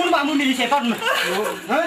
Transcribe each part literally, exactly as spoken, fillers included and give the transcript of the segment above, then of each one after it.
unu ba mu mili se pat ma. Ha?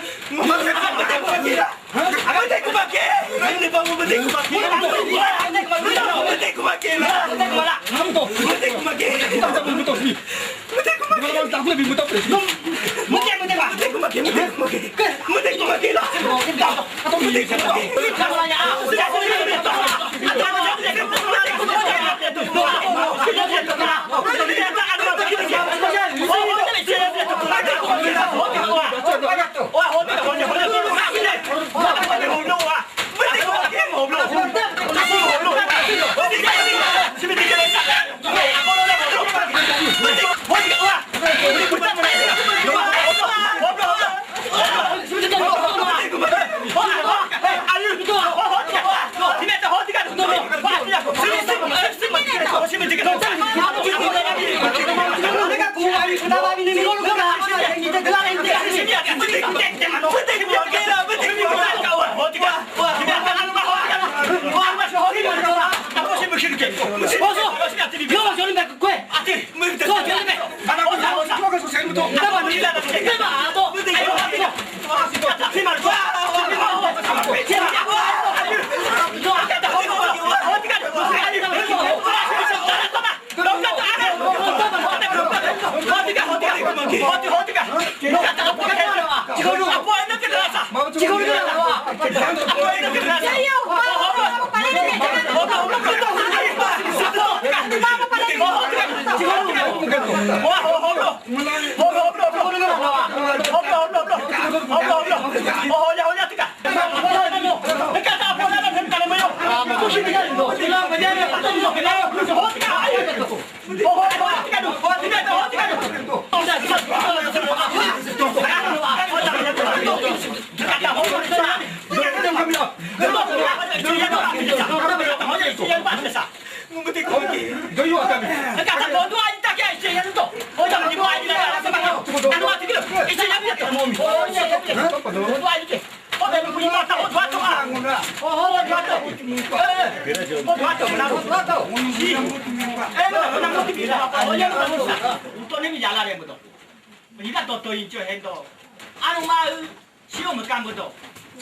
Anu mau, sio mekam bedo.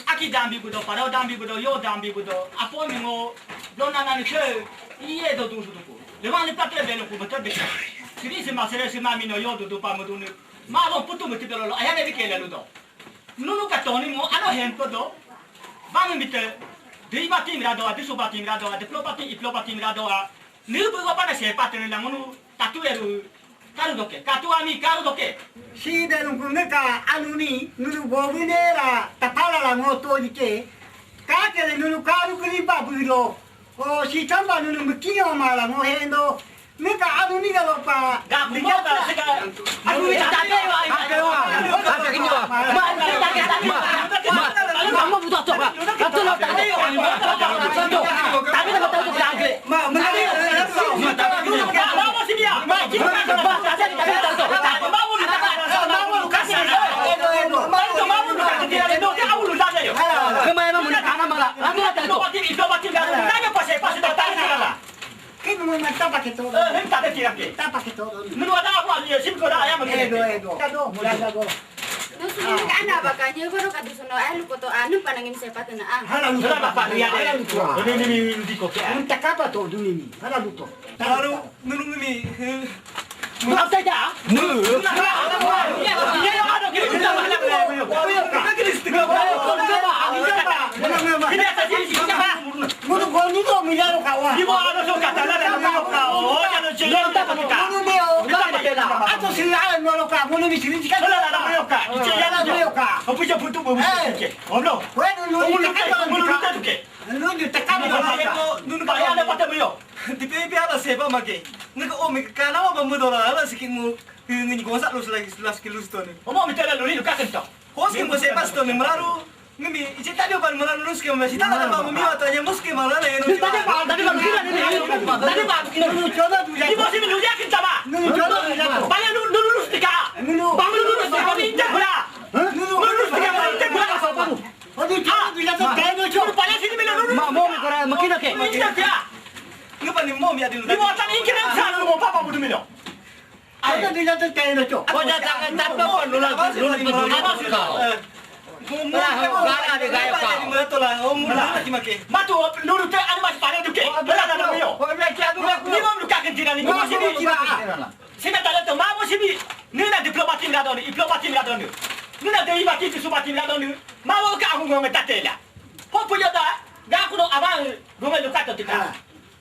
Aki dambi bedo, paro dambi bedo, yo dambi bedo. Apo mengo, lo nana ni se, iye do tu sutuku. Lewan ni patre belo ku betul betul. Sini sema sere sema mino yo do do pa mo do ni. Ma lo putu meti belo lo, aya ne bike le lo do. Nunu ka toni mo, ano hen ko do. Bang mite. Di batim rado, di so batim rado, di plo batim, iplo batim rado. Ni bu ko pa na se pa tene la ngunu tatu eru. Karu doke, katu ami karu doke. Si de nungku neka anu ni, nunu bobu nera, tapala la ngoto dike. Kakele nunu karu kuli pa budo. O si tamba nunu mukiyo mala ngo hendo. Neka anu ni galo pa. Ga kumo ka sika. Anu ni ta ke wa. Ake wa. Ake kinyo. Ma, ma, ma, ma, ma, ma, buto to. Atu lo ta ke. Tabi na ta ke. Nusu nunu ka ana baka nye boro ka dusono alu koto anu panangin sepatu na ah. Hala luto. Hala luto. Ini ini ini di kopi. Nunu takapa to dunini. Hala luto. Lalu nunu ini. Nunu apa saja? Nunu. Ini ada kita kita kita kita kita kita kita kita kita kita Munu ko ni do mi yaro ka wa. Ibo ano so kata na na mi ka. O ya no che ya ta ka. Munu mi o ka ka tela. Ato si a no lo ka. Munu mi si ni ka. La la la mi ka. Che ya na mi ka. O pu ja putu bo mi ke. O no. Bueno, no. Munu ke munu ke ke. Nunu te ka mi. Nunu ba ya na pa te mi yo. Di pe pe ala se ba ma ke. Nunu o mi ka na wa ba mu do la la si ki mu. Nunu ni ko sa lo la la ki lu sto ni. O mo mi te la lu ni ka ke to. Koske mo se pasto ni mlaru. Mimi, iche tadi opan mlaru nuske mo si tadi ba mo mi wata nya muske mlaru na eno. Tadi ba, tadi ba, tadi ba, tadi ba. Nunu chodo tu ya. Ibo si mi nuja kita ba. Nunu chodo tu ya. Pale nu nu nu stika. Nunu. Ba nu nu stika mi inte bra. Nunu nu stika mi inte bra. Odi chodo tu ya to teno cho. Pale si mi nu nu. Ma mo mi kora makina ke. Inte bra. Ngepa ni mo mi adi nu. Ibo tan inke na sa nu mo papa budu mi no. Ayo. Ada di jatuh kain itu. Kau jatuh kain tapi apa lu lagi lu lagi kau. Lah, gara di gaya kau. Matu nunu te anu mas pare duke. Bela na mio. Ni mo luka ke jira ni mo sini jira. Sina tala to mamo sini. Ni na diplomati la doni, diplomati la doni. Ni na dei baki tu subati la doni. Mamo ka hu ngo tatela. Ho punya da. Ga kuno abang ngo luka to tika.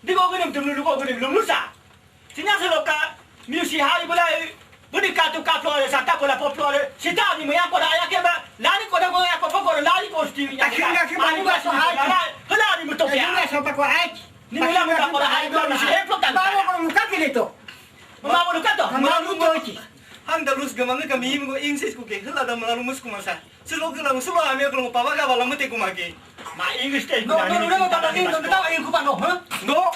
Digo gini dum lu go gini lu lusa. Sinya seloka, miu si hari bulai, budi katu kaplore, santa bola poplore, sita ni mo yako da ayake ba, lani ko da mo yako poko lani ko sti. Akinga ki ba ni ba so hai. Hala ni mo to ya. Akinga so pa ko hai. Ni mo yako da ko da hai, ni si heplo kan. Ba mo ko ka kile to. Ma mo ka to. Ma mo to ki. Handa lus gamanga kami mo insis ko ke, hala da mo lus ko masa. Silo ke lang silo ami ko papa ka bala mate ko mage. Ma English te. No, no, no, no, papa ke no ta in ko pa no, ha? No.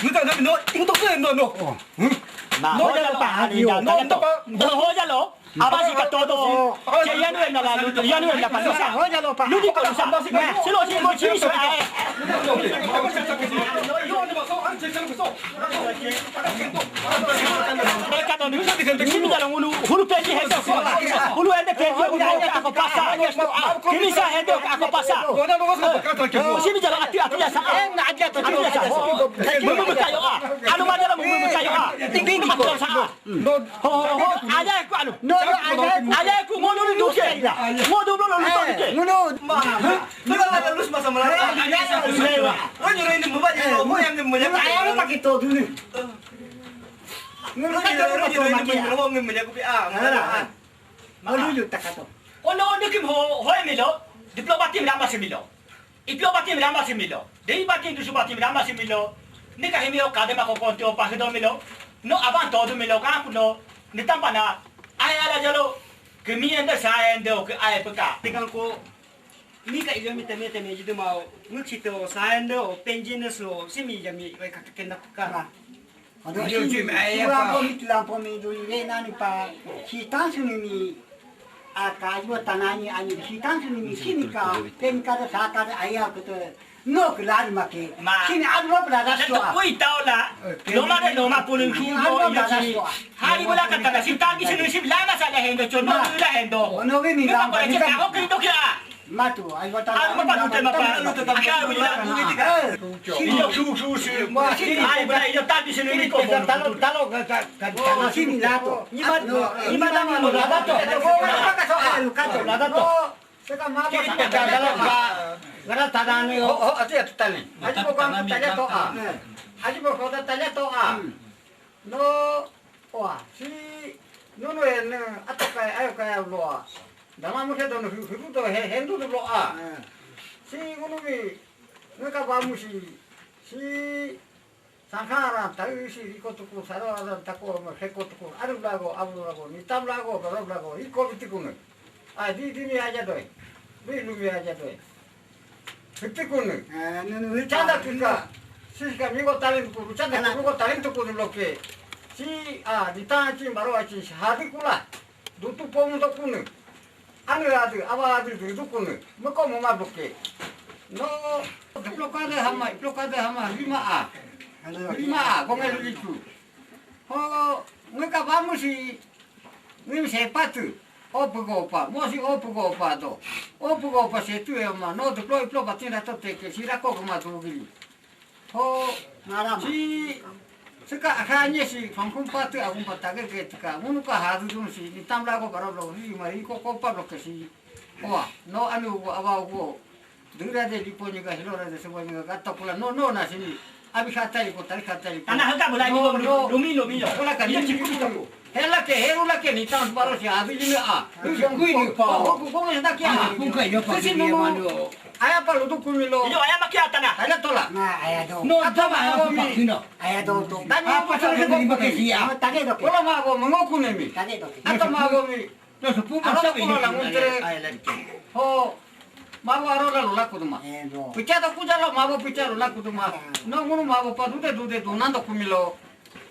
No ta no, no, in to ke no, no. Ma no hoja lo pa, no, no, no, pa. No hoja lo. Abasi ka todo. Che yanu en la lu, yanu en la pa. Hoja lo pa. Lu di ko sa. Silo si mo chi so. Simi jalo ngunu hulu peji hendo ko. Hulu ende peji ngunu ako pasa. Kini sa hendo ako pasa. Simi jalo ati ati ya sa. Ati ya sa. Mumu kayo a. Anu madala mumu kayo a. Tinggi ko sa. Ho ho ho. Aja ko anu. No no aja. Aja ko ngunu duke. Ngunu no no duke. Ngunu. Mana ada lus masa melarat. Lo nyuruh ini mbak jadi lo yang mbak. Ayo lo pakai to dulu. Ngunu ka jero ka to makia. Ngunu ka jero ka to makia. Ngunu ka jero ka to. Ono ono kim ho ho milo. Diplo batim ramba se milo. Iplo batim ramba se milo. Dei batim dusu batim ramba se milo. Ni ka himi o kade ma ko konti o pa do milo. No aban to do milo ka kuno. Ni tampana. Ay ala jalo. Kemi ende sa ende o ke ay peka. Tekan ko. Mi ka iyo mi teme teme jidu mau. Nguk sito sa ende o penjine so. Simi jami. Oi ka kenda peka. Ado simi, lampo mi, lampo mi duli re nani pa, si tansu ni mi, aka ayo tanani ani, si tansu ni mi, simi ka, pen kada sa kada aya kete, no kelari make, simi adu lo pelada soa. Kui tau la, loma de loma pulun suko, hari bola kata si tangi sini simi lama sa la hendo, chono la hendo. Ono we mi lama, mi ka, ako kito kira. Matu, ay wata. Ano pa dute mapa? Aka wala. Iyo su su su. Ay wala iyo tabi sino ni ko. Talo talo ka ka ka sini lato. Ima ima na mo lato. Lato. Saka mapa. Talo ka. Gara tadani. Ho ho ati ati tani. Aji ko kan tanya to a. Aji ko ko tanya to a. No. Oa, si nono e ne ata kai ayo kai au loa. Dama mo ke dono hu hu do he hendu do loa. Si ngunu mi ngaka ba mu si si sangkara ta si ri ko tuku saro ara ta ko mo he ko tuku aru lago abu lago ni tam lago baro lago i ko bitikunu. A di di mi aja doi. Di lu mi aja doi. Hitikunu. Chanda kika. Sisi ka migo talento ku, chanda ku migo talento ku loke. Si a di ta chi maro a chi hadi kula. Dutu pomu to kunu. Anu adu, awa adu du kunu. Meko mo ma bloke. No, bloka de hama, bloka de hama, lima a. Lima a, gonga lu itu. Ho, ngeka bamu si ngim sepatu. Opu gopa, mosi opu gopa to. Opu gopa setu e ma, no to ploi plo patina to teke, si rako kuma to gili. Ho, si seka akanye si fangkum patu akum patake ke tika. Munu ka hadu dum si, ni tam lago baro lo, si ma iko kopa lo ke si. Oa, no anu awa ugo. Dura de lipo ni ka hilo de sebo ni ka ta pula no no na sini. Abi kata iko tari kata iko. Ana haka bula ni ko lumi lumi yo. Pula ka ni chikuta ko. Hela ke heru la ke ni tan baro si abi ni a. Kui ni pa. Ko ko ko na kia. Kun ka yo pa. Sisi no. Aya pa lo tu kumi lo. Yo aya ma kia tana. Aya tola. Na aya do. No ta ma aya pa kino. Aya do to. Tani apa sa ke ni ba ke sia. Tani do ke. Kola ma go mo ku ne mi. Tani do ke. Ata ma go mi. Aro ko la nguntere. Ho. Mabo aro la lula kuduma. Picha da kuja lo mabo picha lula kuduma. No ngunu mabo pa dude dude dunando kumilo.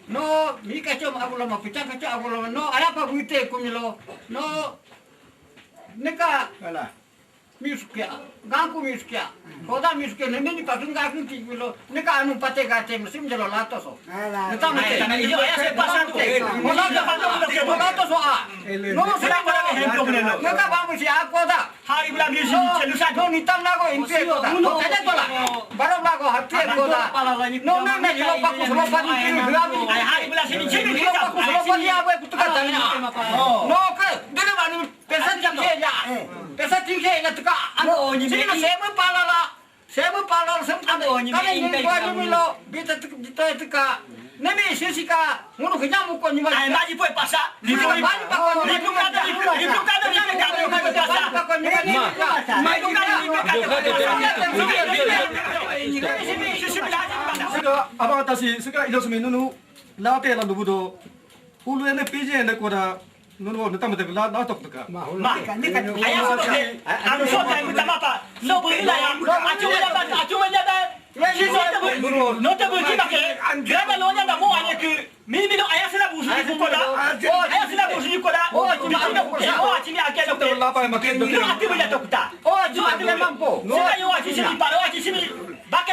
No mi kacho mabo la ma picha kacho abo la no aya pa buite kumilo. No. Neka. Ala. Miskia. Ganku miskia. Koda miskia ne meni pa kinga kin tikilo. Neka anu pate gate musim jelo lato so. Ala. Neta mate. Yo ya se pasa tu. Koda ke pasa tu ke bola to so a. No se la para ejemplo. Neka vamos ya koda. Hari bula mi sini celu sa. No ni tam lago inte koda. No tanya tola. Baro lago hati koda. No me me lo pa ku solo pa ni. Hari bula sini celu sa. Lo pa ku solo pa ni awe kutuka tanya. No ke. Dele manu pesa tingke ya. Pesa tingke ya tuka. Ano ni me. Sini me semu palala. Semu palala semu. Ano ni me. Kami ni kwa ni lo. Bita tuka. Nemi sisi ka. Ngunu ke nyamu ko nyima. Ai maji pue pasa. Lipu lipu. Lipu kada lipu. Lipu kada lipu kada lipu pasa. Lipu kada lipu kada. Sisi bilaji pada. Sika abang tasi sika ilo sumi nunu. Late la lubudo. Ulu ene pije ene koda. Nunu neta mate la la tok taka. Ma nika aya so ke. Anu so ke mutama pa. No bu ila ya. Achu la ba achu la ba. No te bu ki make. Graba lo nya da mo anye ke. Mi mi no aya sila busu ni koda. Aya sila busu ni koda. O achu mi ake no ke. O achu mi ake no ke. La pa make. No ati bu ya tokta. O achu ati mampo. Sila yo achu simi paro achu simi. Bake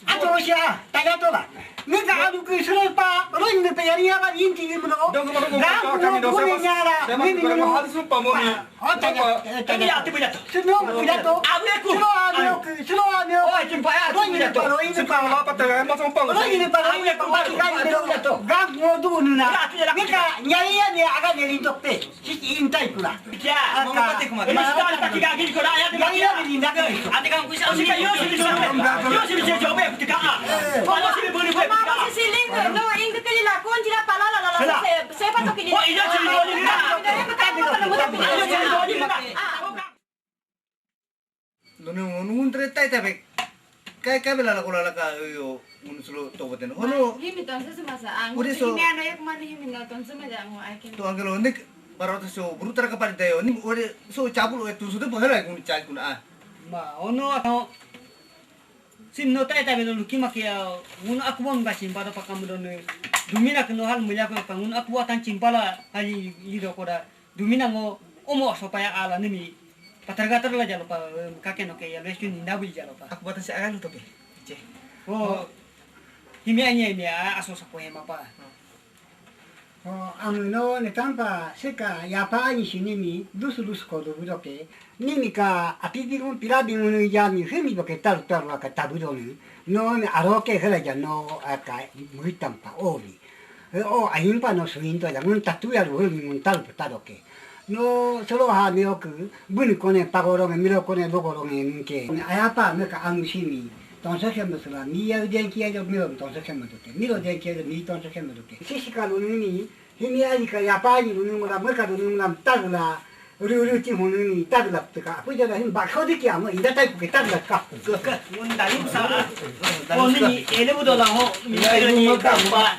Ato lo siya, taga to ba. Ni ka adu ku suro pa, ro ni pe yari ya ba yin ti ni mo. Dong ko ko ko kami do sa. Nyara, ni ni mo. Hal su pa mo ni. O taga, taga. Ati punya to. Sino punya to. Abu ku. Sino abu ku, sino abu. O akin pa ya. Ro ni pa, ro ni pa. Sino pa pa taga ma song pa. Ro ni pa, ro ni pa. Ga mo du nu na. Ni ka nyari ya ni aga ni rin to pe. Intai kula. Ya, mau kate kuma. Ini sudah kita tiga gini kula ya. Ya ya ni nak. Ate kan kusa usika yo sini so. Yo sini so be kutika. Kalau sini boleh be. Mama sisi ling no ing kali la kon jira pala la la la. Saya saya patok ini. Oh iya sini boleh. Iya sini boleh. Nunu nunu tre tai tabe. Kai kai bela la kola la ka yo nunu solo to boten. Hono. Himi ton se masa ang. Uri so. Himi ano yak mani himi no ton se masa ang ai kin. To angelo nik baroto so brutra ka pari tayo. Nim uri so chabul e tu so de bohera kun chal kun a. Ma ono ano. Sim no tai tabe no lukima ke ya. Nunu aku bon ba sim pada pakam don. Dumina ke no hal mulya ko ka nunu aku atan sim pala hali ido koda. Dumina ngo omo sopaya ala nimi. Patar gatar la jalo pa, em, kake no ke ya lo estu ni ndabu jalo pa. Aku batan si agalu tope. Che. Oh. Himi anya himi a aso sapo hema pa. Oh, anu no ne tampa seka ya pa ni si nimi dusu dusu ko do budoke. Nimi ka api bingun pila bingun ya mi himi boke taru taru ka tabu do ni. No ne aroke hela ya no aka muitampa omi. E, o, a impa no suinto ya, ngun tatu ya lu, ngun tal putado ke. No, solo ha mi oku, bunu kone pagoro nge, miro kone bogoro nge, nke. Ayapa me ka amu simi, tonso ke musula, mi ya den ki ya miro tonso ke muduke, miro den ki ya mi tonso ke muduke. Sisi kalu nini, himi ali ka yapa ni nunu mura, me ka nunu mura, tagla, Uri uri ti hunu ni tadlak tika. Aku jada hin bakho de kya mo ida tai ku ke tadlak ka. Mun dalu sa. Oni ele bu dola ho. Ni ele ni ka ba.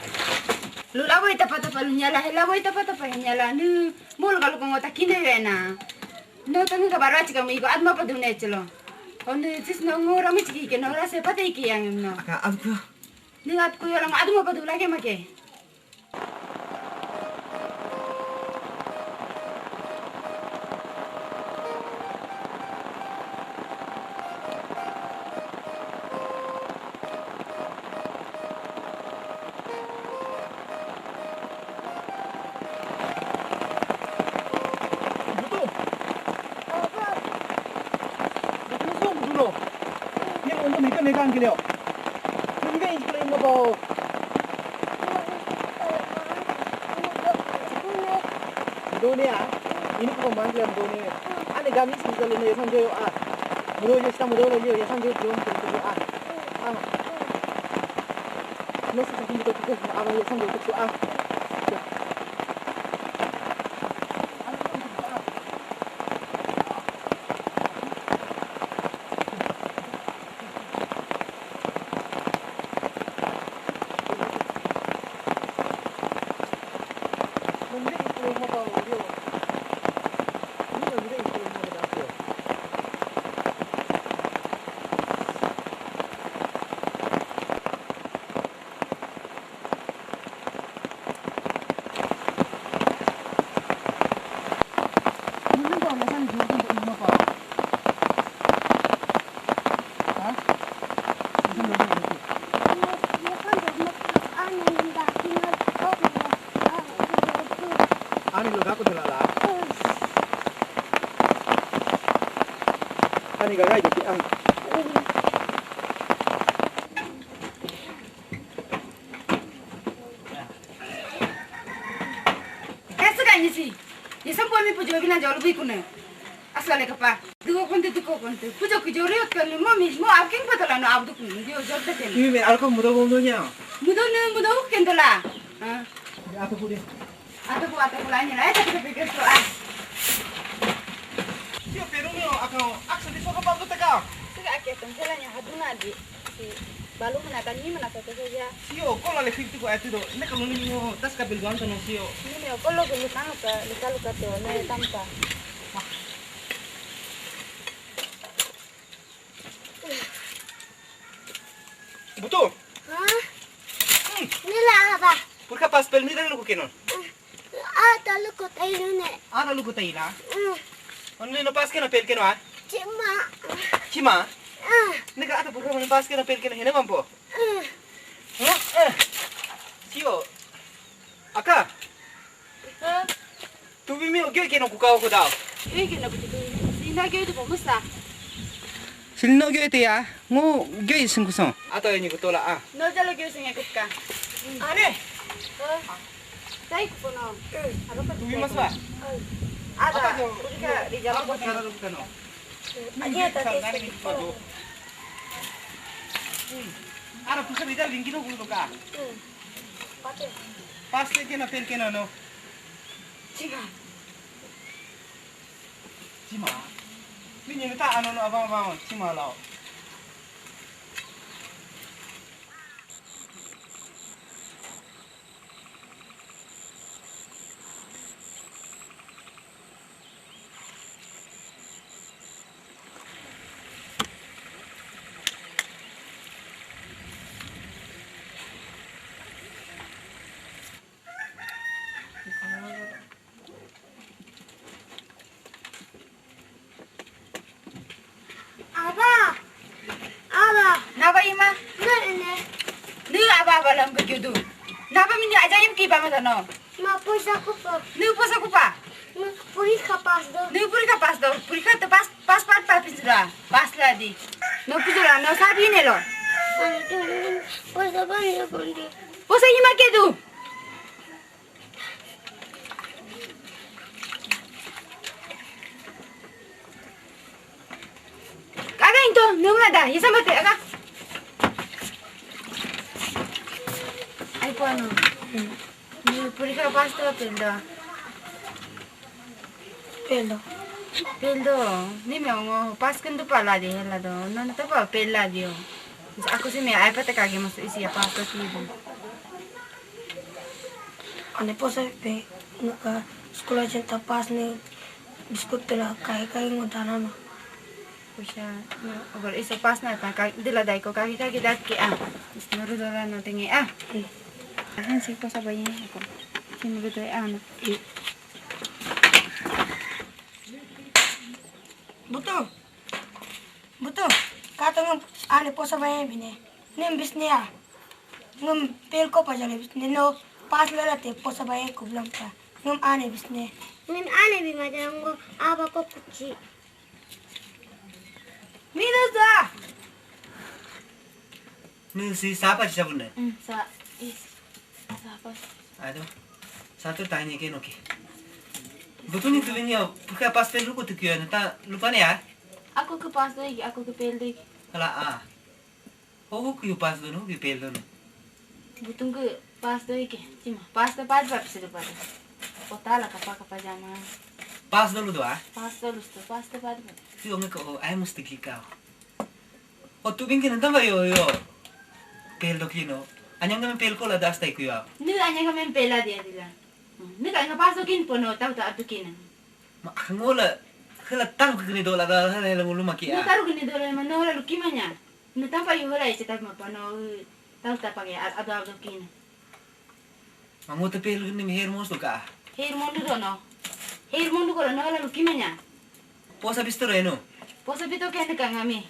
Lu la boy tapa tapa lu nyala he la boy tapa tapa he nyala nu. Mul galu ko ngota kine wena. No tanu ka barwa chika mi ko adma pa dune chlo. Oni sis no ngora mi chiki ke no ra se pate ke yang no. Aka adku. Ni adku yo lang adma pa dula ke make. Ini untuk mereka mereka angkil yo. Ini kan inch kalau mau bawa. Dunia, ini kok manggil dunia. Ane gami sih kalau ini sanjo yo ah. Mudo je sama mudo je ya sanjo yo belum tentu ah. Ah. Nasi sih mudo kok abang ya sanjo yo ah. Ani lo gako de la la. Ani gagai de ki an. Esa ka nyisi. Yesa bo mi pujo bina jol bi kune. Asla le kapa. Dugo konte dugo konte. Pujo ki jori ot kan mo mi mo akin patala no abdu kun. Dio jor te ken. Imi me alko mudo bom do nya. Mudo ne mudo ken dola. Ha. Aku pudi. Ataku, ataku lanya na, eh, tapi pikir tu ah. Sio, pero ni ako, aksa di soko pablo taka. Sika ake tong sela nya haduna di si balu mana kan ni mana satu saja. Sio, ko la le fifty ko ati do. Ne kalau ni mo tas ka bilwan to no sio. Ni me ko lo ko lukan ka luka luka to ne tampa. Butu. Ha? Ni la apa? Por ka pas pel ni dan lo ko kenon. Ata luku tayo ne. Ata luku tayo na. Mm. Ano no pass ke no fail ke no a? Chima. Chima. Ah. Nika ata pura no pass ke no fail ke no hene mampo. Mm. Huh? Eh. Sio. Aka. Huh? Tubi mi ogyo ke no kuka ko dao. Ogyo ke no kuka. Sina ke tu bomusa. Silno gyo te ya, ngo gyo isin kuson. Ato ini kutola a. No jalo gyo isin ya kutka. Ane. Sai kuno. Tubi maswa. Ada. Apa jo? Udah di jalan apa cara lu kano? Aja tadi. Ada pusat di jalan gino kuno ka. Pass ke na fail ke na no. Chiga. Chima. Ni ni ta ano no abang abang chima lao. Aba. Aba. Naba ima? Nene. Ni aba aba lam ke judu. Naba mini ajaim ki ba mata no. Ma poisa kupa. Ni poisa kupa. Ma puri ka pass do. Ni puri ka pass do. Puri ka te pass pass pat pat pinjura. Pass la di. No pinjura no sa di ne lo. Poisa ba ni kundi. Poisa ima ke du. Aga into, nung ada, isa mate, aga. Ay po ano. Ni puri ka pass to fail do. Fail do. Fail do. Ni me ngo pass kan do pala di hela do. No no to pa fail la dio. Ako si me ay pate kage mas isi ya pass to si. Ane posa pe nuka school aja ta pass ni biscuit pela kai kai ngo dana no. Pucha, no, agora isso pass na ta kai dila dai ko kai kai dat ke a. Mas no ru dola no tengi a. Ahan si posa bayi ko. Si no ru dola a no. Buto. Buto. Kato ngam ane posa bayi bine. Nem bisne a. Ngam pel ko pajale bisne no. Pass lala te posa bayi kublam ta. Ngam ane bisne. Ngam ane bi majango aba ko kuchi. Minus da. Minus si sapa si sabun da. Hmm, sa is. Sapa? Ado. Satu tanya ke no ke. Buto ni tu ni puka pass pel ruko tu kyo na ta lupa ne a. Aku ke pass doi, aku ke pel doi. Kala a. Hogu kuyu pass dono, kuyu pel dono. Butung ke pass doi ke, cima. Pass to pad pad sih pad. Kota la kapa kapa jama. Pass dolu do a? Pass dolu sto, pass to pad pad. Si onge ko o ai musti ki ka. O tu bin ke nanta ba yo yo. Pel do kino. Anyang kami pel ko la das tai kuyu a. Ni anyang kami pel la dia dila. Ni ka nga pass do kin pono tau ta atu kin. Ma ngola hela taru kini dola da hela hela ngulu maki a. Ni taru kini dola ma nola lukimanya. Ni tampa yu hela ice tapi ma pono tau ta pake adu adu kin. Ma ngota pel ni mi her mos ka. Her mondu do no. Her mondu ko no la lukimanya. Posa bisto reno. Posa bito ke ni ka ngami.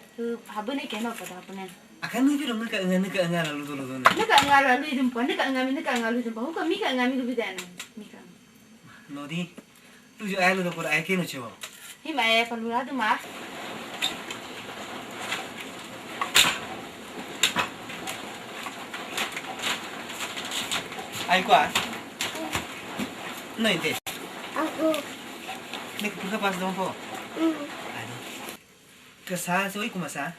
Habune ke no pada habune. Akan ni biro ni ka nga ni ka nga la ludo ludo na. Ni ka nga la ludo mpo, ni ka ngami ni ka nga ludo mpo. Huka mi ka ngami ko bidana. Mi ka. No di. Tuju ai lo por ai ke no chewa. Hi ma e pa lura tu ma. Ai kwa. No ente. Aku. Ni ka pass dong po. Hmm. Ai. Ka sa so i kuma sa.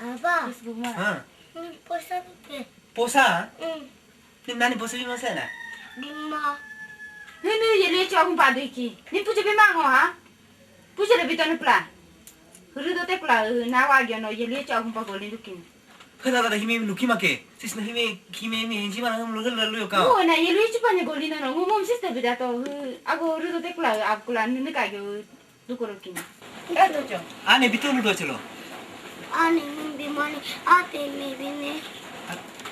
Apa? Ha. Hmm, posa ke. Posa? Hmm. Ni nani posa bima sa na? Bima. Ni ni yele cho agum pa doi ki. Ni puja bima ngo ha? Puja le bitone pla. Huru do te pla na wa gyo no yele cho agum pa goli dukin. Hela la hime nuki make. Sis na hime hime mi henji ma na hum lo hela lo ka. Mo na yele cho pa ne goli no no. Mo mo sis te bidato. Ago huru do te pla agkula ni ka gyo. Dukuro kini. Eh, tucho. Ane bitu ludo chelo. Ane bimani ate me bine.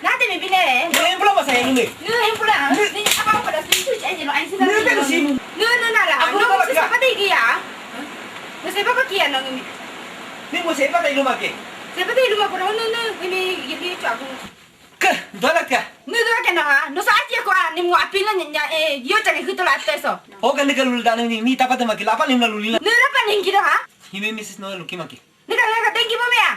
Nate mi bine. Ni employ masa ya nune. Ni employ. Ni apa apa dah sini tu aja lo ain sini. Ni kan sini. Ni ni nara. Aku no tak siapa tadi ya. Ni siapa pakai ya nang ni. Ni mau siapa tadi lu pakai? Siapa tadi lu pakai? Ni ni ini ini tu aku. Ke, dola ke? Ni dola ke na? No sa aja ko ni mo apin la nya eh yo cari hutu la teso. Ho kan ni kalau dah ni ni tapa tema ke lapa ni na lulila. Ni lapa ni kira ha? Hime misis no luki maki. Ni kan ni kan thank you mami ya.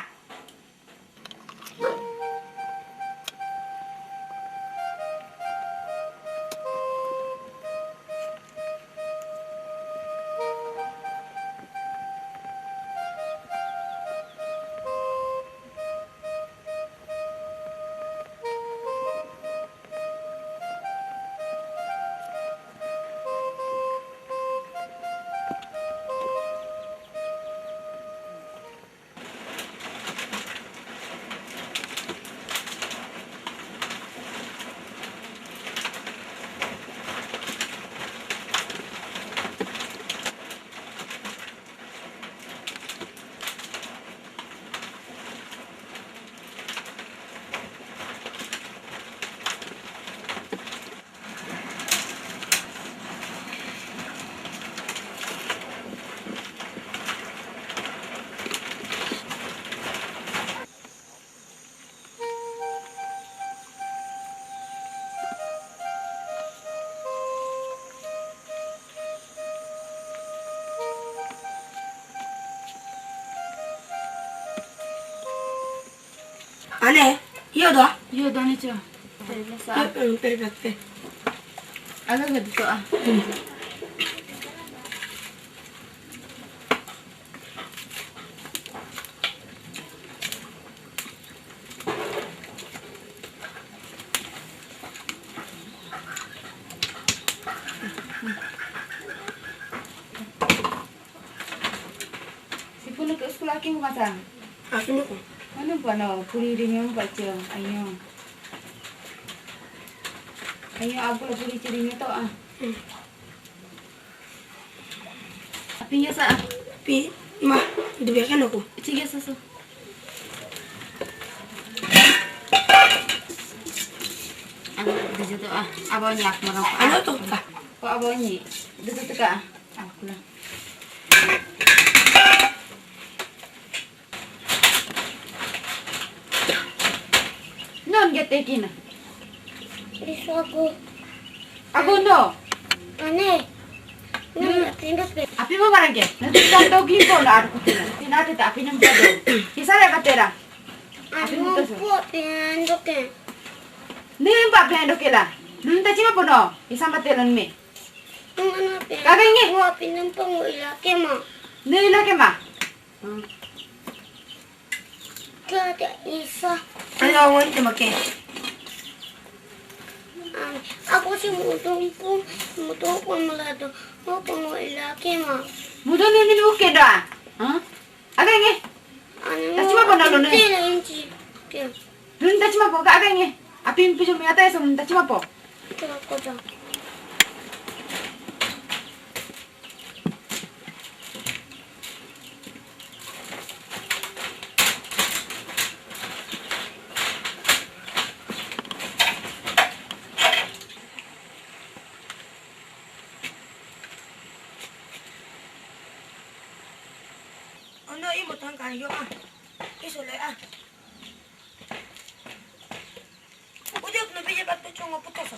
Ane, iyo da? Iyo da ni cha. Iyo, mm, pe, pe, pe. Aga ga to a. Sipunu ke sekolah ke mata? Aku nak. Mana buat no? Puri rinyo baca. Ayo. Ayo, aku lah puri ciri to ah. Hmm. Api ya sa. Pi, ma, dibiarkan aku. Sige sa sa. Ano, dito to ah. Abaw niya ako marang. Ano to ka? O abaw niya. Dito to ka ah. Ako lang. Non gete kina. Iso ako. Ako no. Ane. Nang pindutin. Api mo marang ke? Nanti sa to kin ko na ako tina. Tinate ta api nang pado. Kisa le katera. Ano po pindutin ke? Ni pa pindutin ke la. Nung ta chima po no. Isa matelon me. Ang ano pe? Kagay nge. Wa pinang pangu ilake ma. Ni ilake ma. Kada isa. Ano ang wante make? Ako si Mudong po. Mudong po malado. Wa pangu ilake ma. Mudong ni ni uke da. Ha? Agay nge. Ano? Tachima po na lo ne. Tila inchi. Dun tachima po ka agay nge. Apin pijo mi atay so tachima po. Tila ko da. Ono imo tangkan yo ah. Iso le ah. Udah no bije bat chongo putoso.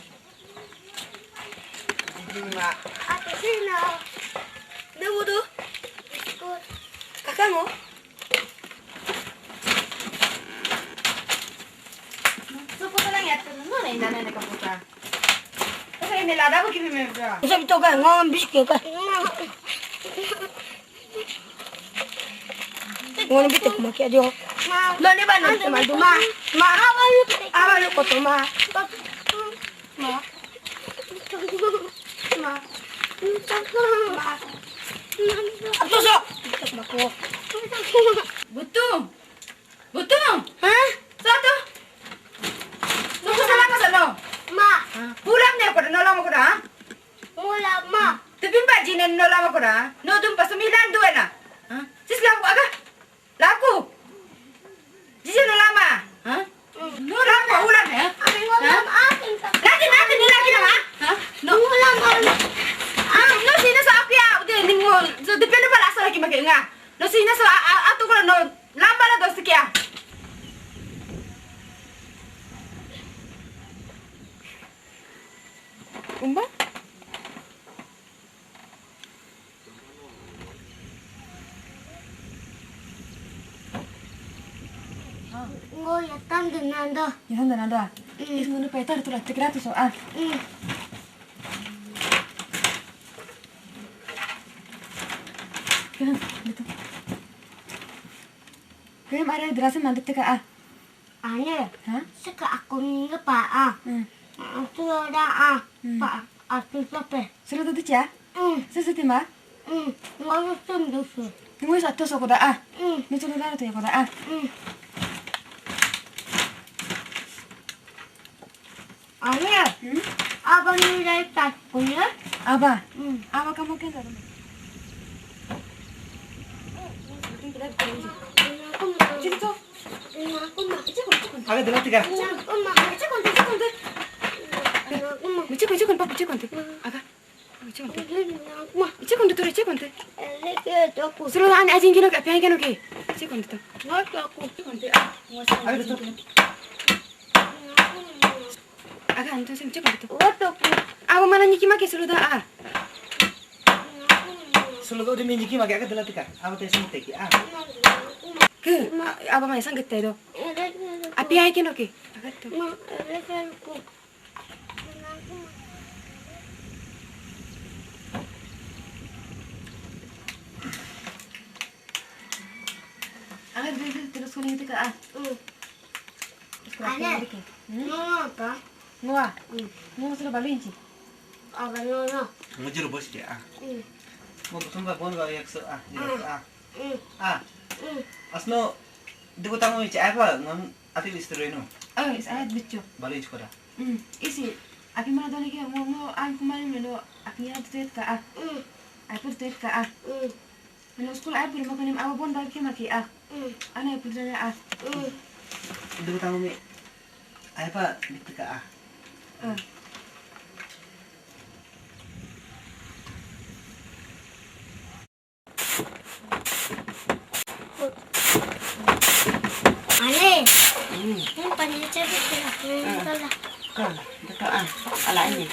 Dima. Aku sino. Demo tu. Kakak mo? Supo na lang yato no na indana na kaputa. Kasi nilada ko kimi mebra. Usa bito ka ngong biscuit ka. Ngoni bito kuma kia dio. Lo ni ba no te ma duma. Ma. Aba lo ko to ma. Ma. Ma. Ma. Atoso. Bako. Butu. Butu. Ha? Sato. Nung ko sa lama sa no. Ma. Pulang ne ko no lama ko na. Mula ma. Tepin pa jinen no lama ko na. No dum pa sumilan duwe na. Ha? Sis lama ko aga. Laku. Jije no lama. Ha? No lama ko ulan e. Ngo ya tan de nando. Ya tan de nando. Mm. Is ngono petar tu la tekra tu so ah. Mm. Kan, gitu. Kan ada jelasin nanti teka ah. Ane. Hah? Seka aku minggu pa ah. Hmm. Aku ada ah. Hmm. Pa aku sope. Sila tu cia? Hmm. Sila tu ma? Hmm. Ngau sum dusu. Ngau satu so koda ah. Hmm. Ni culu dara tu ya koda ah. Hmm. Ane. Hmm? Aba ni dai tat kunya. Aba. Hmm. Aba kamu kan dara. Cili tu. Aga dala tika. Michi kun, michi kun, papa, michi kun tu. Aga. Michi kun tu. Michi kun tu, michi kun tu. Sulu ani ajin kino ke, apian kino ke. Michi kun tu. Michi kun tu. Aga tu. Aga antu sim michi kun tu. Awa mana nyiki make sulu da ah. Sulu da udi mi nyiki make aga dala tika. Awa te sim teki ah. Ke, aba mai sang gete do. Apian kino ke. Aga tu. Ana dede terus kuning itu ka ah. Hmm. Terus kuning itu ka. Hmm? Ngoa ka? Ngoa. Hmm. Ngoa sudah balinci. Apa ngoa? Ngujur bos dia ah. Hmm. Mau betul ba bon ba yak so ah. Yak so ah. Hmm. Ah. Hmm. Asno dego tango ichi apa ngam ati listro ino. Oh, is ayat bicho. Balinci koda. Hmm. Isi. Aki mana doni ke mo mo an kumani meno aki ya tuet ka ah. Hmm. Ai pur tuet ka ah. Hmm. Meno school ai pur mo kanim awa bon ba ke maki ah. Hmm. Ana ai pur dana ah. Hmm. Dego tango mi. Ai pa bitika ah. Hmm. Ane. Hmm. Ini panjang cewek kena. Hmm. Kala. Kala. Betul ah. Ala ini.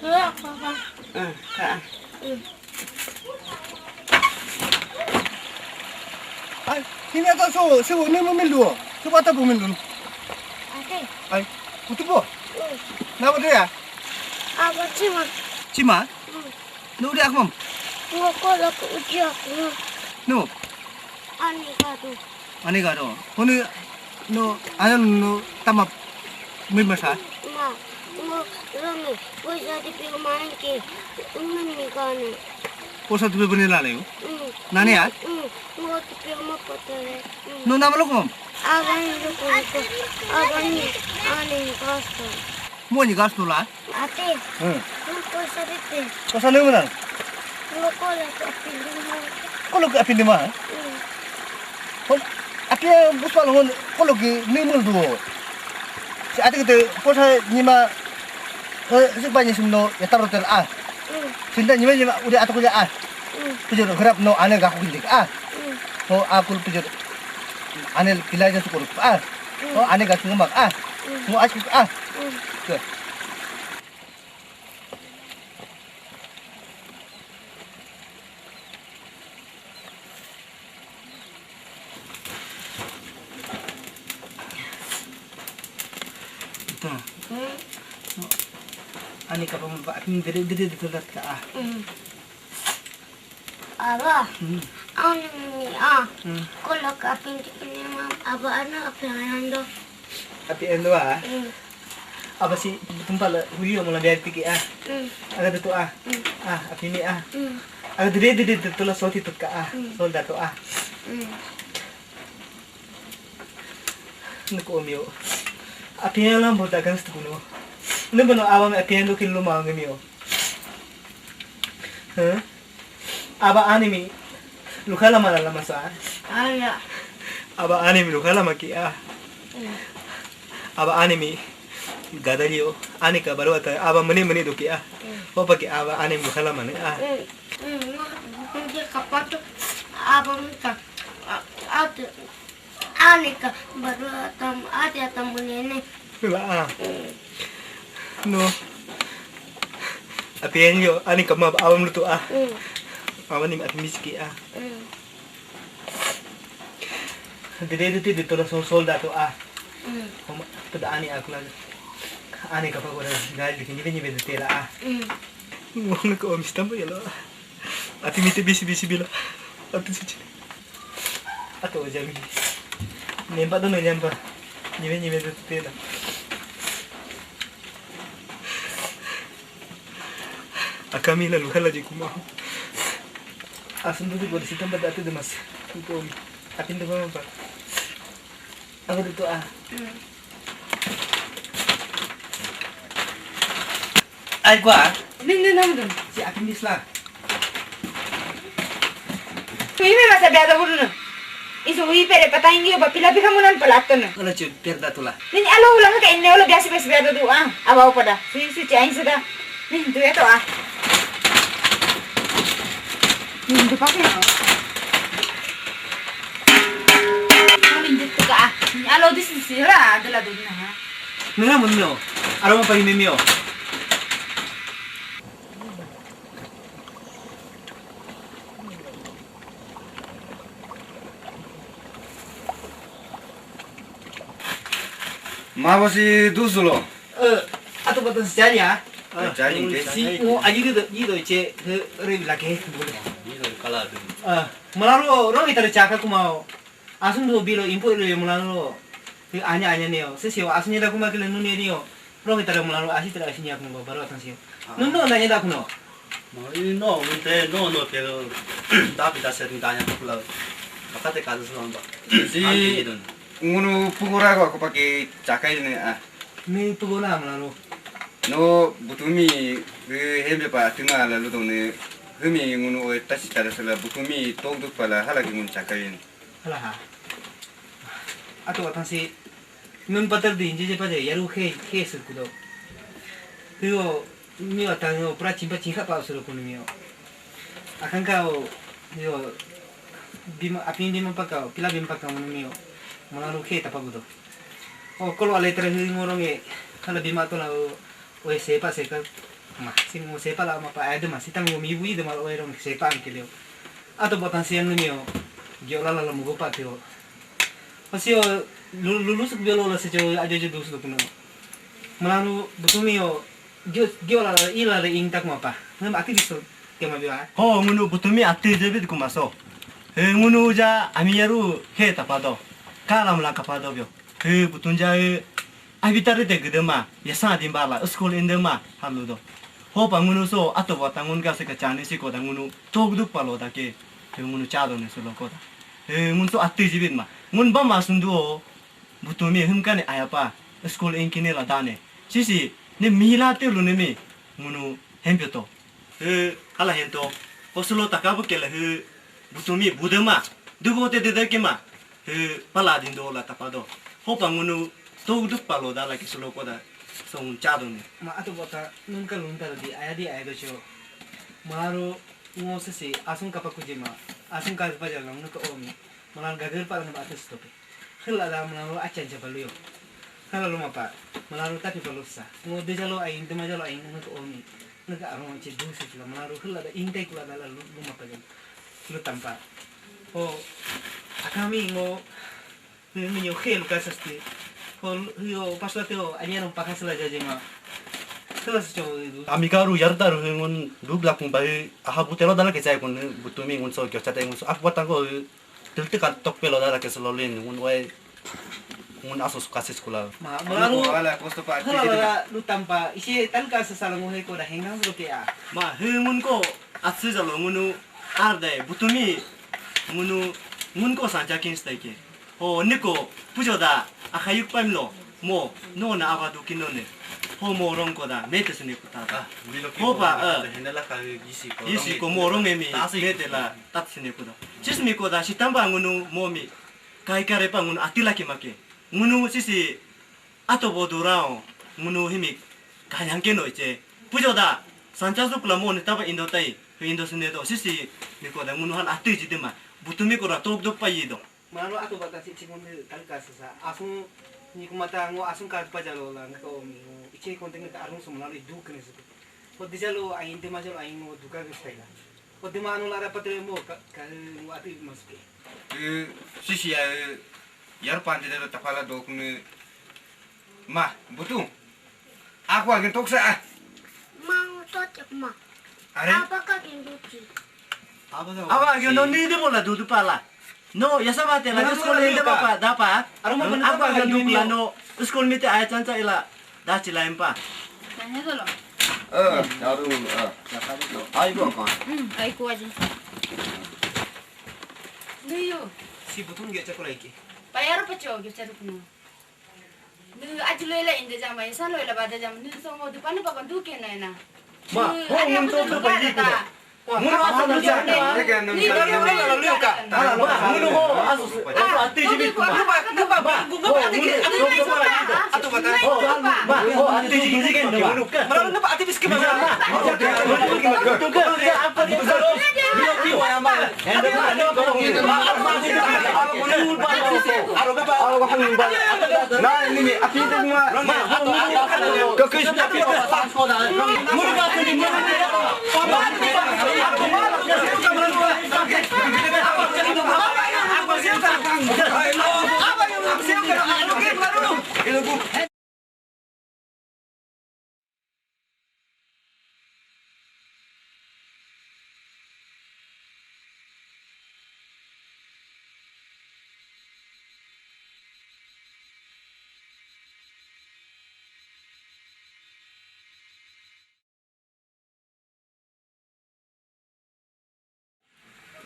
Lu apa apa? Hmm. Ka. Hmm. Ai, ini atau so, so ini memilih dua. Coba tak memilih dulu. Ate. Ai, kutu po. Hmm. Nama dia? Apa cima? Cima? Hmm. No udi akumam? Ngo kolo ko udi akumam. No. Ani gado. Ani gado. Honi no anan no tama mimasa. Ma, ngo rame. Poisa di pi main ke. Ungan mi gane. Poisa di pi bani lale yo. Mm. Nani ya? Mm. Ngo di pi ma potele. Mm. No nama lo kumam? Abani lo ko. Abani ani gasto. Mo ni gasto la. Ate. Hmm. Ang kosa dite. Kosa ni mo na? Lo ko la ko apili mo. Ko lo ko apili ma? Hmm. Kon api buspa lo kon ko lo ki ni mo do. Si ate kete kosa ni ma. Ko si pa ni sum no ya taro tel a. Hmm. Sinda ni ma ni ma udi ato ko ya a. Hmm. Pujur grab no ane ga ko kindik a. Hmm. Ko akul pujur. Ane pilaja su ko a. Ko ane ga su ma a. Hmm. Mo asu a. Hmm. Ke. Ita. Hmm? Ani ka pamul ba akin dede dede dede lat ka ah. Hmm. Aba. Hmm. Ani mi ah. Hmm. Ko lo ka pin ni ma aba ana api ando. Api ando ah. Hmm. Aba si tumpa la huyo mo la biar tiki ah. Hmm. Aga tu ah. Hmm. Ah, api mi ah. Hmm. Aga dede dede dede la soti tu ka ah. Hmm. Sol da tu ah. Hmm. Nuko mio. Apian lambo da gans tukuno. Nubo no awa me apian do kilu ma ngi mio. Huh? Aba ani mi. Lukala mala la masa. Aya. Aba ani mi lukala maki a. Aba ani mi. Gadalio. Ani ka baru ata. Aba mani mani doki a. Opa ki aba ani mi lukala mani a. Hmm, hmm, hmm, dia kapato. Aba minta. Ate. Ani ka baru atam ate atam bunene. La. No. Apian yo ani ka ma abam lutu a. Abam ni api miski a. Dede dede de tola sol sol da to a. Homa to da ani akula. Ani kapa ko da gal de kinyi benyi bede tela a. Ngona ko mistambo yelo. Ati mite bisi bisi bila. Ati suci. Ato jami. Nemba dono nyamba. Nyibe nyibe de tela. Akami la lujala jikuma. Asunto de bolsita mbada ate de mas. Kuko. Atin de mama. Apa tu tu ah? Ai kwa. Nin nin nam dun. Si atin disla. Kui me masa biada bulu na. Isu ui pere pataingi ba pila pika munan palato na. Ala chu perda tula. Nin alo ulang ka inne olo biasa biasa biada tu ah. Abaw pada. Si si chain sudah. Nin tu ya to ah. Nin tu pakai no. Nin tu ka ah. Alo this is sira adala dun na ha. Mira mun mio. Aro mo pagi mio. Mabasi dusulo. Eh, atu batan sejanya. Jani ke. Si mo aji gitu gitu ce re lagi. Ni do kala dun. Eh, melaru ro kita caka kumau. Asun do bilo impo lo melaru. Anya anya neo. Sesi asun da kuma kele nune neo. Ro kita melaru asi tera asi nyak mo baru atan sio. Nuno na nyeda kuno. No, i no, unte no no ke lo. Tapi da ser ni danya kula. Makate kaza suno ba. Si. Anti ni dun. Ngunu pugora ko ako pake chakai ne ah. Ni pugona melaru. No, butumi, eh, hembe pa atima la luto ne. Hemi ngunu o tasi tara sala butumi tok duk pala hala ki ngunu chakai ne. Hala ha. Ato atan si nun patar di inje je paje yaru he he sir kudo. Hiyo mi atan yo pra chimpa chingha pa sir kunu miyo. Akan ka o yo bima apin bima paka pila bima paka munu miyo. Melaru he tapa kudo. O kolo ale tere hi ngorong e kala bima to la o o sepa seka ma si mo sepa la ma pa ade ma si tang mo mi bui de ma o rong sepa ang keleo. Ato botan si anu miyo. Gyo la la la mugo pa teo. Masih o lulus ke biar lo se jo aja aja dus do kuno. Melaru butumi o gyo gyo la la ila re ing tak ma pa. Ngam ati bisul ke ma biwa. Ho ngunu butumi ati jebit kumaso. He ngunu ja ami yaru he tapado. Kala mula kapado bio. He butunja he abitare de gedema yasa dimbala school indema haludo. Hopa ngunu so ato bota ngun ga se ka chani si koda ngunu togduk palo da ke. He ngunu chado ne sulo koda. He ngun so ati jibit ma. Ngun ba ma sundu o. Butumi him kane ayapa school inkine la dane. Sisi ne mila te lu ne mi. Ngunu hempyo to. He hala hento. Hosulo takabu kele he butumi budema. Dubo te de de ke ma. He pala dindo la tapado. Hopa ngunu togduk palo da la ke sulo koda. Song chado ne. Ma ato bota nunka lunta di aya di aya do cho. Maro ngo sesi asung kapa kujima. Asung ka pa jala nunka omi. Malan gagar pa nunka atas tope. Hela da melaru acan jaba luyo. Hela luma pa. Melaru tapi palusa. Ngo de jalo ain, de ma jalo ain nunka omi. Nunka arong ce dusi la melaru hela da intai kula da lu- luma pa jalo. Lu tampa. O akami ngo Minyo khel ka sasti. Hol hiyo pasla teo anyano pakasla jajema. Kelas cho itu. Ami karu yarda ru ngun dub lakung bai aha butelo dala ke chai kun butumi ngun so kyo chate ngun so ak batang ko tel te kan tok pelo dala ke solo len ngun wai ngun aso su kasis kula. Ma melaru Ala kosto pa hala la lu tampa isi tal ka sasala ngo he ko da hengang lo ke a. Ma he ngun ko atse jalo ngunu arde butumi ngunu ngun ko sancha kin stai ke. Ho niko pujo da akhayuk pam lo mo no na aba du kino ne. Ho mo rong ko da mete sene kuta da. Ho pa eh. Isi ko mo rong emi mete la tat sene kuta. Sis mi ko da sitamba ngunu mo mi kai kare pa ngunu atila ki make. Ngunu sisi ato bo durao ngunu himi kanyang ke no che. Pujo da sancha su kula mo ne taba indo tai. Indo sene do sisi mi ko da ngunu han ati jidima. Butumi ko da tok dok pa yido. Mano ato bata si chikon de tal ka sasa. Asung ni kumata ngo asung ka pa jalo la ngo mi ngo iche kon tenga ka arung sumla le du kene su. Ko dijalo ain de ma jalo ain ngo duka ke staila. Ko de mano la ra patre mo ka ka ngo ati mas ke. Sisi ya Yar pande de tapala dokne. Ma, butu. Aku agen toksa. Ma, tot ma. Are? Apa ka genduti? Apa ka? Apa agen no ni de bola dudu pala. No, ya sama te la school ende papa dapa. Aku agen dukla no school mite aya chancha ila. Dachi la empa. Tanya dulu. Eh, daru, eh. Ai ko ka. Hmm, ai ko aja. Nuyu. Si butung ge chakura iki. Payar pacho ge charuk no. Nu aji loila inde jama, isa loila bada jama, nu so mo dupan pa kan duke na na. Ma, ho mun to to pa yi ko. Mun ho asu ja. Mun ho asu asu ati jibi. Atu bata. Ho ati jibi. Mara na pa ati biski ma.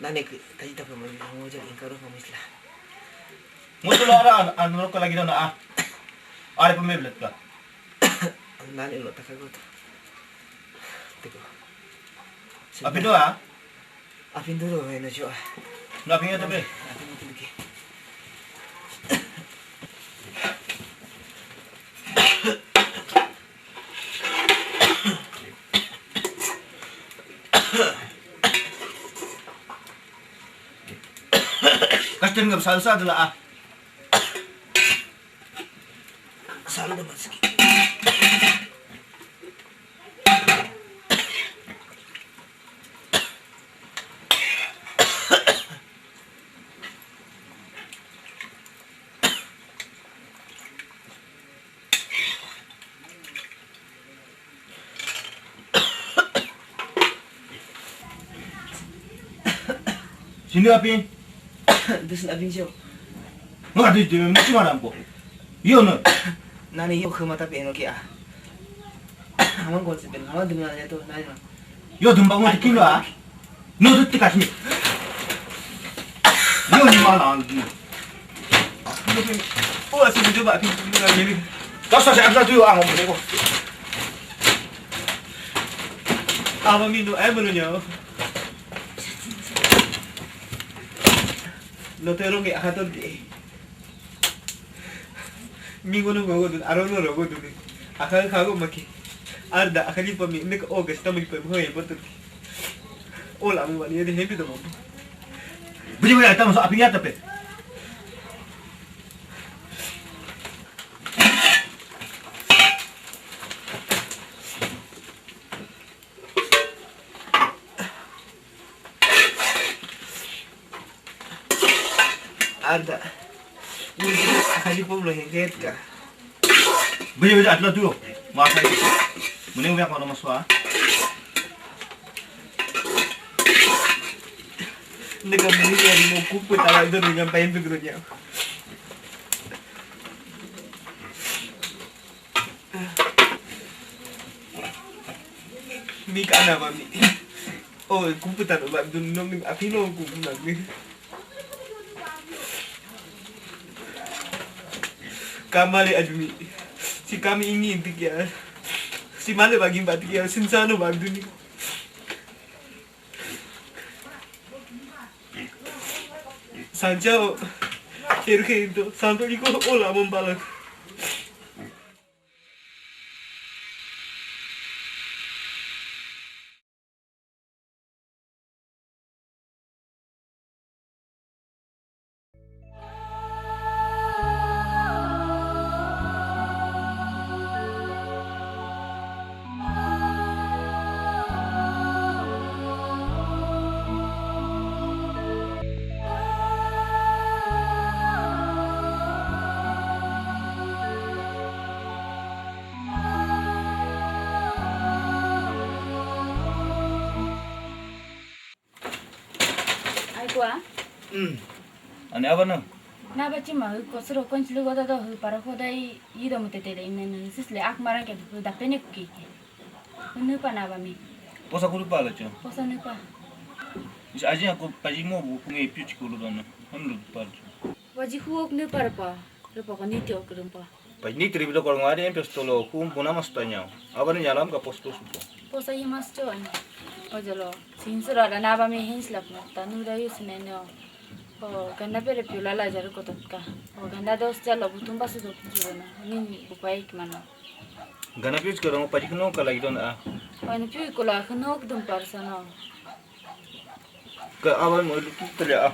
Nani ke tadi tak pemain mau jadi ingkar apa mislah. Mutu lo ada an an lo lagi dona ah. Ada pemain belet lah. Nani lo tak kago tu. Tiko. Apa doa? Apin dulu, eh, no, Joa. No, apin itu be. Apin itu lagi. Kasih nggak salsa adalah ah. Saldo masuk. Sini api. Dusun abin siyo. Nga di di mo si manam po. Yo no. Nani yo kuma tapi eno kia. Amang kon sipin amang dum nani to nani no. Yo dum ba mo tikin lo ah. No dut tikas ni. Yo ni mana anu. Oh asu mo ba api dum nani ni. Kasa sa absa tu ang mo ko. Ama mi no ay mo no. Lotero ke akator ke. Mingo no gogo dun, aro no rogo dun. Aka kago maki. Arda akali pa mi nek o gasta mi pa mi hoye botu. Ola mu wani de hembi do mo. Budi wala tamo so apinya tape. Ada. Ini kita kali pun belum hengket ka. Beli beli atla tu. Masa itu. Mending udah kalau masuk ah. Nega muni ya di mau kupu tala itu dengan pain tu grunya. Mi kana mami. Oh, kupu tala ba dun no mi apino kupu mami. Kamale ajumi. Si kami ingin tikia. Si male bagin ba tikia. Sinsano ba duni. Sanjao. Heru heru to. Santo iko ola mon balak. Wa? Hmm. Ani abana? Na ba chima hu kosro konchlu goda do hu para khodai ido mutete le inen hu sisle ak maran ke hu dapene kuki. Hu nupa na ba mi. Posa kuru pala cho. Posa nupa. Is aji ako pajimo bu kunge piuch kulu dona. Ham lu pala cho. Waji hu ok nupa pa. Rupa ko niti ok rumpa. Pajini tribi do korong ade em pestolo kum puna mas tanya. Abana nyalam ka posto supo. Posa yi mas cho ani. Ojalo. Sinsura da na ba mi hins lap na. Tanu da yus ne no. O ganda pere piula la jaru kototka. O ganda dos jalo butum basu do juro na. Ni bupai ki mano. Gana pius koro pajik no kala idon a. O ni piu kola khno dum parsano. Ka awan mo lutu tele a.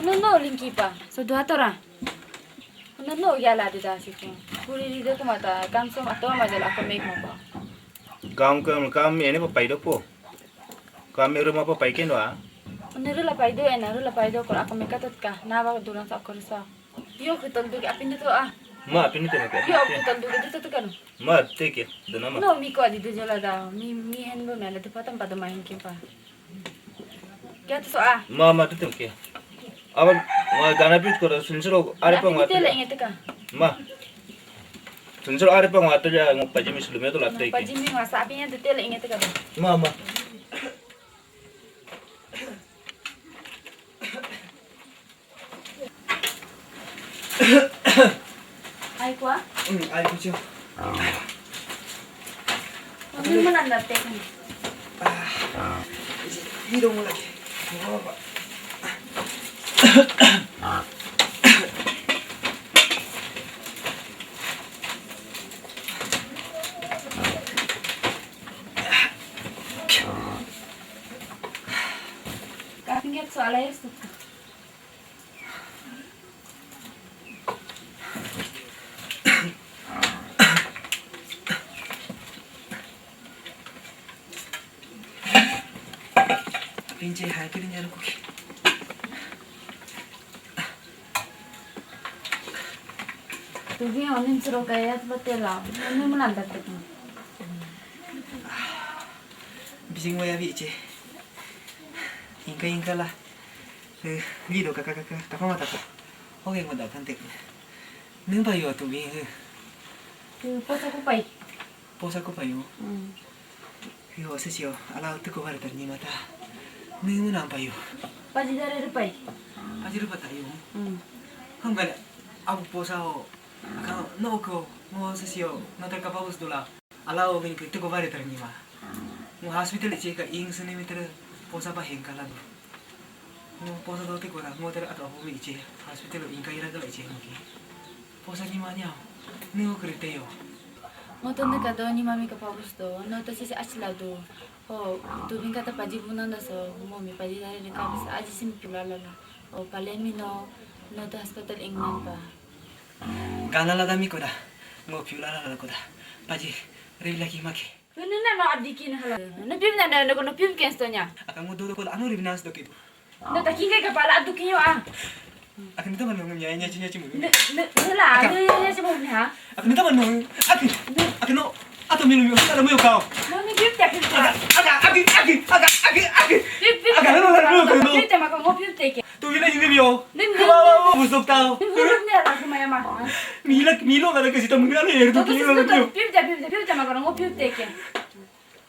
No no linki pa. So dua tora. No no ya la de da si ko. Kuri di de ko mata kam som ato ma jala ko mek mo pa. Kam kam kam ene pa pai do po. Kam me ruma pa pai ke no a. Ne rula pai do ena rula pai do ko ako mek atot ka. Na ba duran sa ko sa. Yo ke tol duke apin de to a. Ma apin de to ke. Yo ke tol duke de to kan. Ma teke dana ma. No mi ko adi de jala da. Mi mi hen bo me la de patam padam ahin ke pa. Kya to so a. Ma ma de to ke. Aban ma gana pius koro sinsuro are pa ma. Tele inge teka. Ma. Sinsuro are pa ma to ja ngo pajimi sulume to la teke. Pajimi ma sa apin de tele inge teka. Ma ma. Ai kwa? Hmm, ai kucho. Ni mana nda te kan. Iro mo lagi. Kapinget so alai suka. Pinche hai kiri nyaro kuki. Tugi onin suro kaya batela. Onin mulanda tekin. Bising waya biche. Inka inka la. Lido kaka kaka kapa mata ka. Oke ngoda kan tek. Nung pa yo tugi. Posa kupai. Posa kupai yo. Yo sesio ala tu ko bar tan ni mata. Nung nang pa yo. Paji dare rupai. Paji rupa ta yo. Hangga abu posa ho. Ka no ko ngo sesio no ter kapabus dola. Ala o ngin ke tiko bare ter nima. Ngo hospital iche ka ing sene meter posa pa hengkala do. Ngo posa do tiko ra ngo ter ato apo mi iche hospital ing ka ira kala iche ngo ki. Posa nima nya. Ngo krite yo. Ngo to ne ka do nima mi ka pabus do. No to sisi achla do. Ho, tu bin kata paji bunan da so mo mi paji dari de ka bis aji sim pula la la. O palen mi no no to hospital ing nan pa. Gana la da mi koda. Ngo piu la la koda. Paji, revila ki make. Nuna no abdi kin hala. No pim na no no pim ken stonya. Aka ngo do ko anu revina sto ke. No ta kinga ka pala abdu kinyo a. Aka nita manu nya nya nya chimu. No no la no nya nya chimu ha. Aka nita manu. Aka. Aka no. Ato milo milo. Aka no milo kao. No ni pim ta pim ta. Aka aka aka aka aka aka. Pim pim. Aka no no no no. Pim ta ma ko pim te ke. Tu vile hivi vyo. Nim nim. Wa wa wa busok tao. Nim nim ne la kuma ya ma. Mila milo la ke sita mungkin ale tu kilo la tu. Pim ta pim ta pim ta ma ko ngo pim te ke.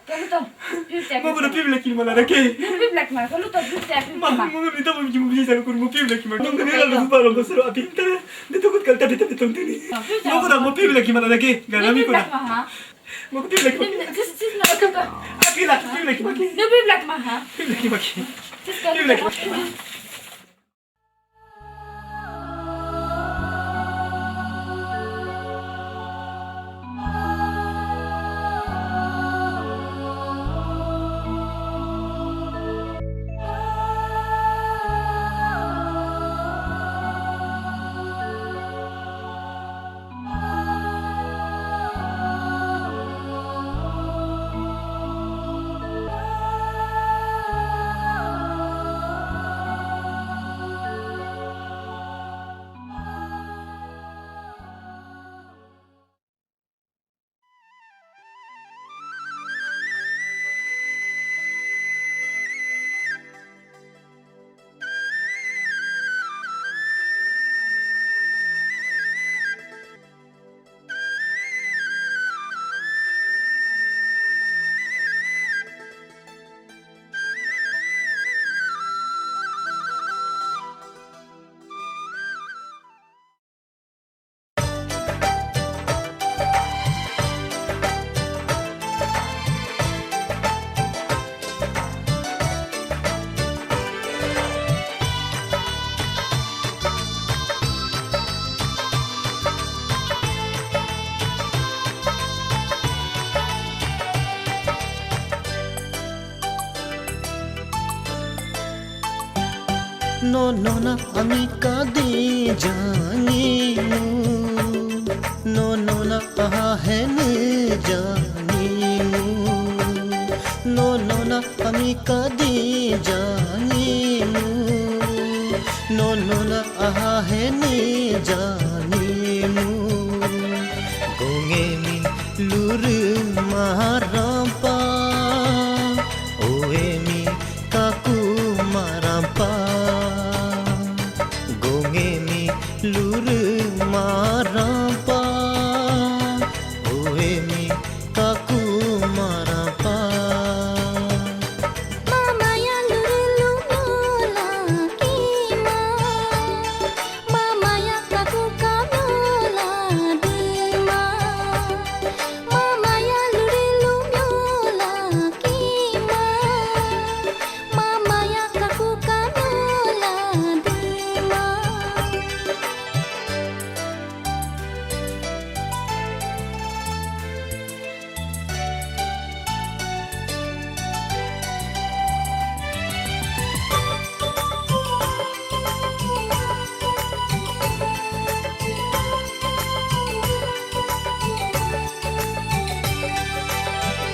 Kalu to. Pim ta. Mo ko pim la kilo la ke. Nim pim la ma kalu to pim ta pim ta ma. Mo mi to mo mi sa ko mo pim la kilo. Mo ko la lo pa lo ko sero apin ta. De to ko kal ta pita pita tini. Mo ko da mo pim la kilo la ke. Gana mi ko da. Mo ko pim la kilo. Sis sis na to. Akila pim la kilo. Nim pim la ma ha. Pim la kilo. Sis ka. Pim la kilo. Nonona ami kadi janimu, nonona ahahen janimu, nonona ami kadi janimu, nonona ahahen janimu. Gongemi luru marampa, oemi kaku marampa. Gongemi luru marampa, oemi kaku marampa. Mamaya luru lumio lakima, mamaya kaku kamio ladima. Mamaya luru lumio lakima, mamaya kaku kamio ladima.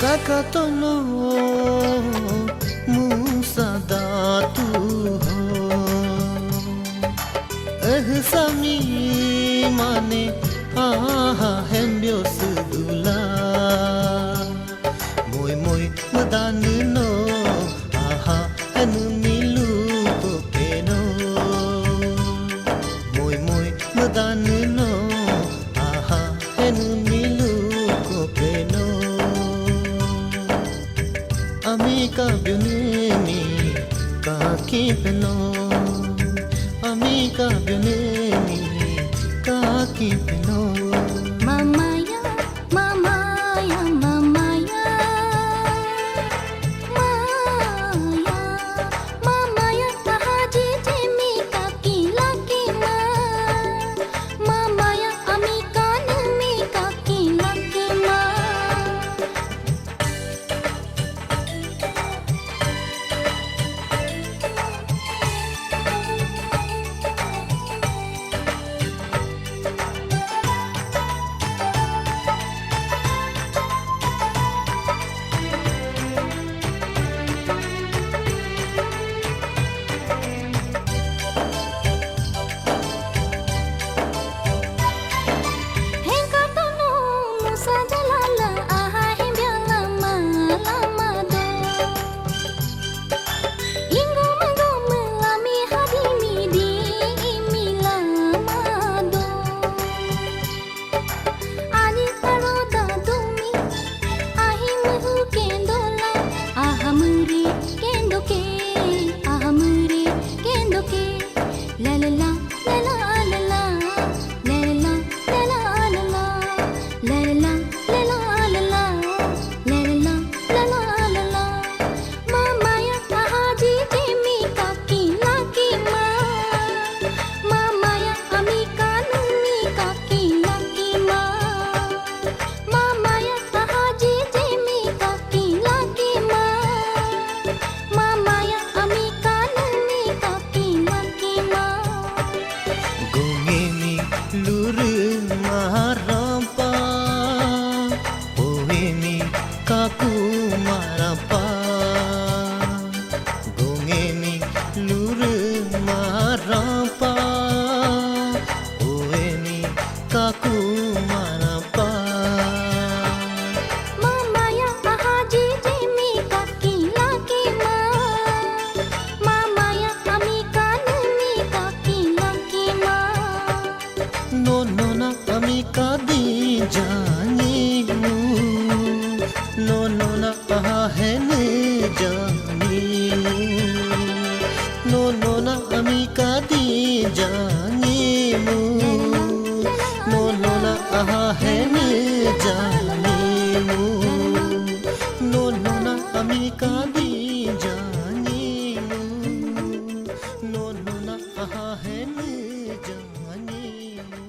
Kakatono musa datu ho. Eh, sami mane aha hembio sudula. Moi moi madanu no aha henu milu kokeno. Moi moi madanu no aha henu milu kokeno. Ami ka biunemi kaki peno. Ami ka biunemi kaki peno. Mamaya, mamaya, mamaya. Maya, mamaya, tahaji jemi kaki lakima. Mamaya, ami kanemi kaki lakima. Hengkatono musa jalala aha hembiala malama do. Ingoma goma lami hadimi di imi lama do. Ani aroda dumi ahi muhu kendola. Aha muri kendoke, aha muri kendoke. La la la, la la la la. La la la, la la la la. La la la, la la la la. La la la, la la la la. Mamaya ahaji jemi kaki lakima. Mamaya ami kanemi kaki lakima. Mamaya ahaji jemi kaki lakima. Mamaya ami kanemi kaki lakima. Gongemi luru marampa, oemi kaku marampa. Gongemi luru marampa, oemi kaku marampa. Mamaya ahaji jemi kaki lakima. Mamaya ami kanemi kaki lakima. Nonona ami kadi janimu. Nonona ahahen janimu. Nonona ami kadi janimu. Nonona ahahen janimu. Nonona ami kadi janimu. Nonona ahahen janimu.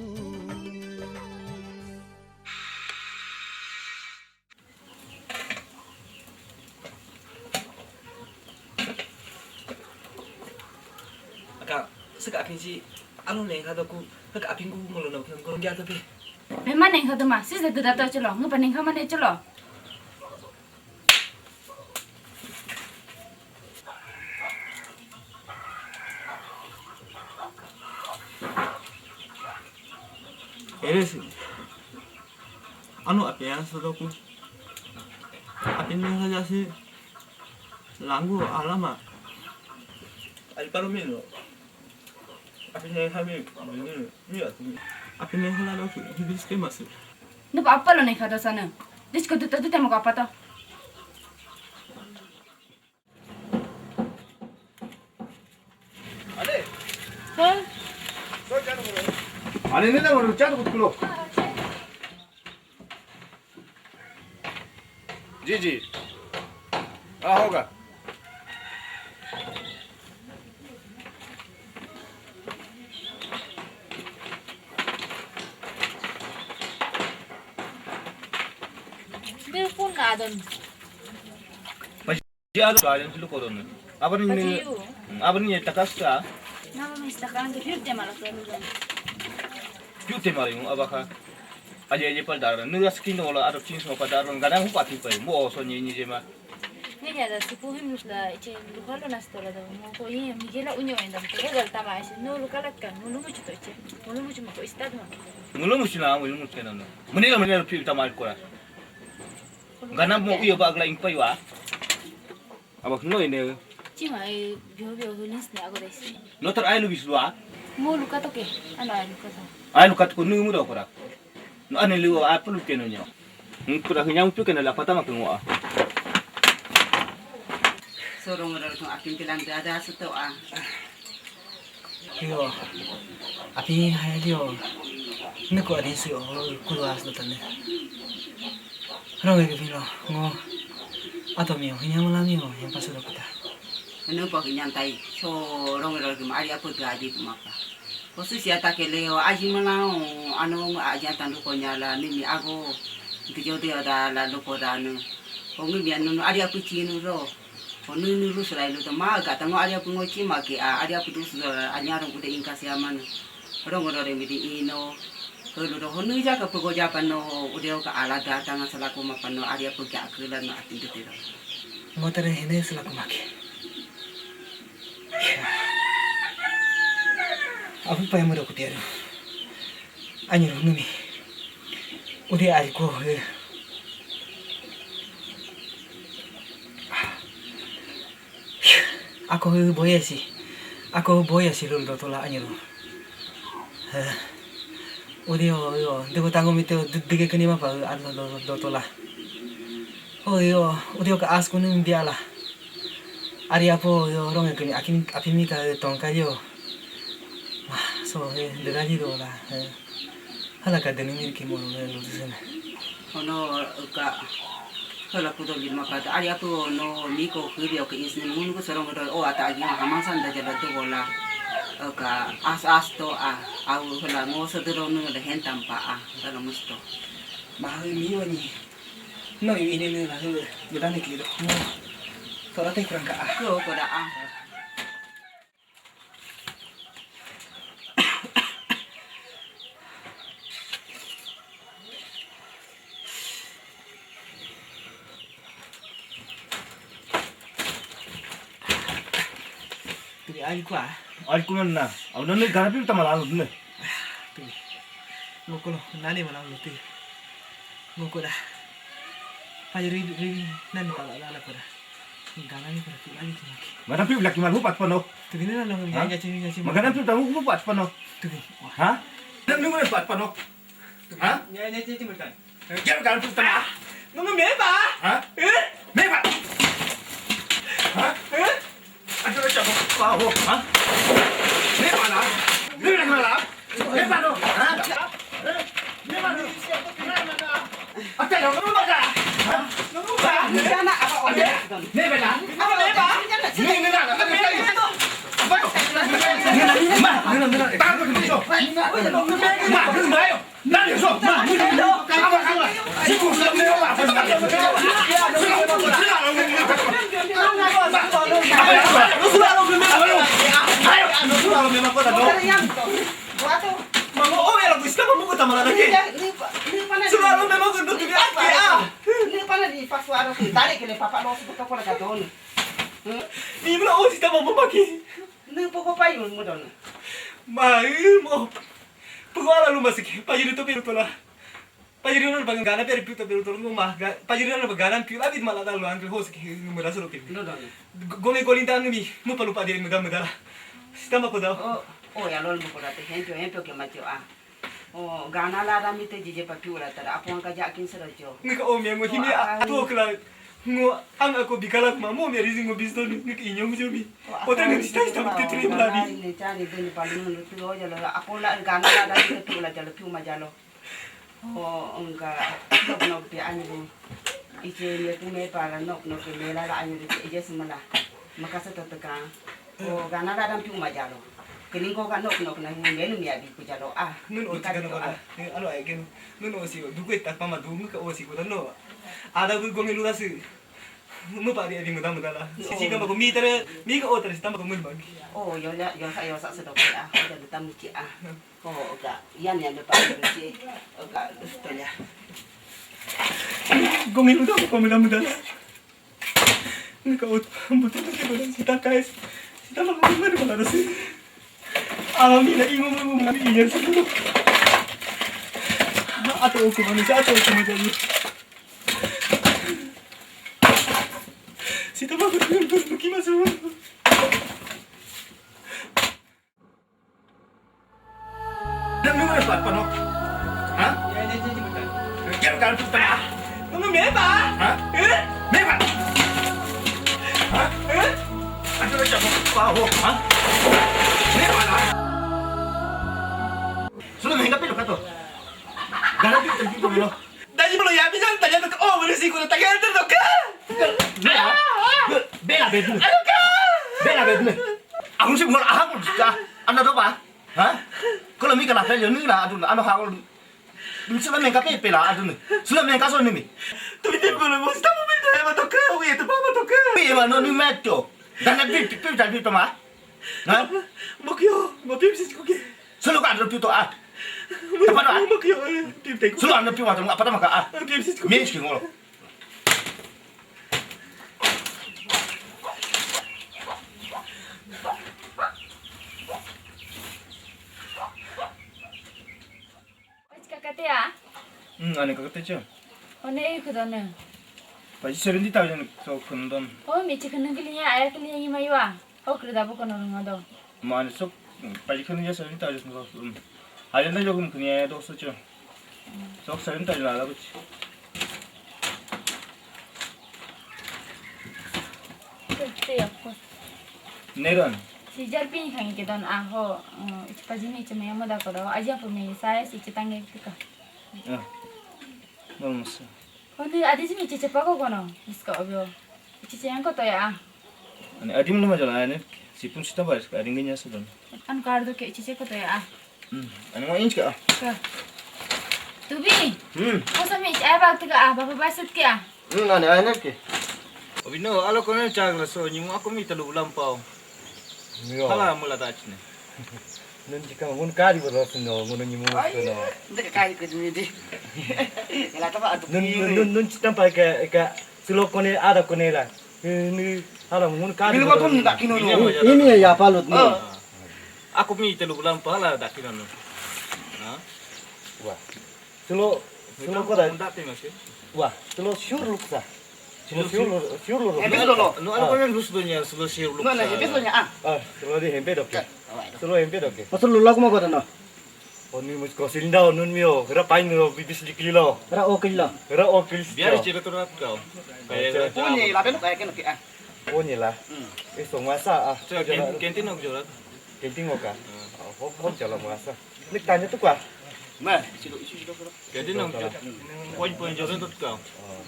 Akang, Saka apin si, alo neng kado ku, saka apin ku mulo no kan kurang jatuh pe. Memang neng kado mah, si satu dato celo, ngepa neng kama ne celo. Ini sih, anu apin yang sodo ku, apin yang saja sih, langgu alama. Ay, paro mino. Apin yang kami, ini, ini aku. Apin yang kami aku, ini sekali masuk. Ngepa apa lo neng kado sana? Dis ko tutu tutu mau apa to? Ane. Hah? Ane, ini dah baru cakap betul. जी जी। हाँ, होगा। Dia pun ada. Dia ada yang dulu koron. Apa ni? Apa ni takas ka? Nama mis takan ke piu tema la koron. Piu tema yung abaka. Aja aja pal daran. Nura skin wala arab chin so pa daran. Gana hu pati pa. Mo so ni ni jema. Ni ya da sipu him la iche lukalo na stola da. Mo ko ye mi gela unyo enda. Ko gal tama ese. No lukala kan. Mo lumu chuto iche. Mo lumu chuma ko istad ma. Mo lumu chuna, mo lumu chuna. Mo ni la mo ni la piu tama ko la. Gana mo iyo ba agla ingpa iwa. Abak no ine. Chima e bio bio hulins ne ago desi. No tar ai lu biswa. Mo luka to ke. Ano ai luka to. Ai luka to ko nu mu do kora. No ane lu a pulu ke no nyo. Kura nyam pu ke na la pata ma ke ngo a. Sorong ro to apin pilan dada suto a. Yo, api hai yo. Ne ko adin si o kulu as lo tane. Ro ke pilo ngo. Ato mi o hinya mala mi o yang pasu lo kata. Ne po hinya tai. So rong ro ke ma ari apo tu adi mapa. Ko su sia ta ke le o aji mala o ano aji atan ko nyala ni mi ago. Ti yo ti da la lo ko da no. Ko ngi mi anu ari apo chi no ro. Ko nu nu lu sulai lu to ma ga ta ngo ari apo ngo chi ma ke a ari apo du su a nya rong ude ingka sia man. Rong ro re mi di ino. Ko lu do ho nu ja ka po go ja pa no ude ka ala da ta nga sala ko ma pa no ari apo ga ke la no atin te ro. Mo tare hene sala ko ma ke. Apo pa mo ro ko te ro. Anyi ro nu mi. Ude ari ko he. Ako he boya si. Ako boya si lul dotola anyuru. Udio yo, dego tango mite dege kani ma pa alo dotola. O yo, udio ka as kuning biala. Ari apo yo rong kani akin apimi ka tongka yo. Ma so he dega di dola. Hala ka deni mir ki mo lo tusene. Ono ka hala kudo lima kata ari apo no mi ko hiri o ke isne mun ko sorong do o ata agi hamang san da jala do bola. Ka as as to a au hala ngo so do no le hen tampa a da lo musto. Ma hu mi wani. No ini ne la hu da ne ki do. Tora te kurang ka a. Ko ko da a. Tuli alikuwa. Alikuwa na. Au nani garapi tamala ne. Tuli. Ngokolo nani mala ngoti. Ngokoda. Pajari ri nani pala lala koda. Gana ni koda tuli alikuwa. Mana pi laki malu pat pano. Tuli na na. Magana pi tamu pat pano. Tuli. Ha? Dan nungu pat pano. Ha? Nya nya nya nya. Nya kan tu tama. Nungu meba. Ha? Eh? Meba. Ha? Eh? Ada macam apa ho? Ha? Meba lah. Meba lah. Meba tu. Ha? Meba tu. Ada yang nungu meba. Ha? Nungu meba. Meba lah. Apa meba? Nungu meba lah. Apa? Meba. Meba. Meba. Meba. Meba. Meba. Memang kau tak tahu. Mama, oh ya, aku Islam, mama kau tak malah lagi. Sudah lu memang kau tu dia ah. Ni belum oh, kita mama pakai. Mau, pegawai lu masih pakai. Pajuri tu pelu tu lah. Pajuri na pagana peri piu ta pelu tolong ma. Pajuri na pagana piu abi mala ta lo angkel hosi ke mu da solo ke. Gome golinta numi mu palu padi mu da mu da la. Sita ma ko da. Oh, oh ya lo mu ko da te hempio hempio ke matio ah. Oh, gana la da mi te jije pa piu la ta da apon ka ja kin sero jo. Ngi ka o mi mo himi a to kla. Ngo ang ako bikala ma mo mi rizi ngo bisto ni ngi inyo mu jo mi. O ta ngi sita sita mu te tre ma di. Ni cha ni de ni palu no tu o ja lo apon la gana la da mi te piu la ja lo piu ma ja lo. O nga nok nok pe anyu. Ije ne tu me pala nok nok pe mela la anyu de ije semela. Makasa tetekan. O gana la dan piu majalo. Keling ko ka nok nok na ngi melu mi abi ku jalo ah. Nun o tika no ka. Alo ai ken. Nun o si du ku ta pa ma du ngi ka o si ku no. Ada ku gome lu da si. Mu pa di abi muda muda la. Si si ka ma ku mi tere mi ka o tere si ta ma ku mu ma. O yo la yo sa yo sa se do ah. Ada du ta mu ci ah. Ko ga yan yan da pa ci. Ko ga du to ya. Gome lu da ko muda muda. Ni ka ot buti ta ke si ta kai. Si ta ma ko me ko la si. Ala mi na imo mo mo mi yan si. Ato ko ma ni ato ko ma ni. Si ta ma ko ni ki ma su. Dan lu ada apa no? Hah? Ya kan tu tengah. Kamu meba? Hah? Eh? Meba? Hah? Eh? Ada macam apa ho? Hah? Meba lah. Sudah main kape lo kato. Dalam tu terjadi tu lo. Daji belum ya bisa tanya tu oh boleh sih kalau tanya tu tu ke? Bela bela. Ayo ke? Bela bela. Aku sih bukan aku juga. Anda tu apa? Ha? Ko lo mi ka la fe yo ni la adu ano ha ko. Sula men ka pe pe la adu ni. Sula men ka so ni mi. Tu mi te ko lo mo sta mo mi te ma to ka, wi te ma to ka. Pe ma no ni me to. Da na bi bi da bi to ma. Ha? Mo kyo, mo pi si ko ke. Sula ka adu pi to a. Apa to a? Mo kyo, pi te ko. Sula adu pi ma to apa to ma ka a. Pi si ko. Mi si ko. Kakatea? Hmm, ane kakate cha. One e kudone. Paji seventy thousand so kundon. Oh, mi chikun kiliya, aya kiliya ni maywa. Oh, kruda bu kono ngodo. Mane sok paji kunu ya seventy thousand so. Hayan na jogun kunu ya do so cha. Sok seventy thousand ala kuch. Neron. Si jar pin khangi ke don aho. Ichi paji ni ichi me amo da kodo. Aja pu me saya si ichi tange kika. Ah. Normal sa. Honi adi jimi ichi chepa ko kono. Iska obio. Ichi cheng ko to ya. Ani adi mulu majala ani sipun sita baris ka adi nginya sudan. An kar do ke ichi che ko to ya. Hmm. Ani mo inch ka. Ka. Tubi. Hmm. Ko sami ichi ai bak ka ah baba basut ke ah. Hmm ani ai ne ke. Obino alo kono chagla so nyimu ako mi talu lampau. Yo. Hala mula tachne. Nun jika ngun kari bolo suno ngun nyimu suno. Ndaka kari ko dumi di. Ela tapa atu. Nun nun nun chitampa ka ka sulo kone ada kone la. Ni hala ngun kari. Bilo ko tun da kino no. Ini ya palut ni. Aku mi telu bulan pala da kino no. Ha? Wah. Silo silo ko da. Nda te masih. Wah, silo sure luksa. Silo sure sure luksa. Habis lo no. No, ano ko yung lus donya, silo sure luksa. No, no, habis donya ah. Ah, silo di hempe doke. Silo hempe doke. Pasal lula kuma ko da no. Oni mus ko sinda nun mio, hera pain ro bibis likli lo. Hera okil lo. Hera okil. Biar cerita turat kau. Kayak Punya la beno kaya keno ke ah. Punya la. Hmm. Eh so masa ah. Kentin ok jorat. Kentin ok ah. Hop hop jalan masa. Ni tanya tu kwa. Ma, isu isu isu. Kentin ok jorat. Poin poin jorat tu kau.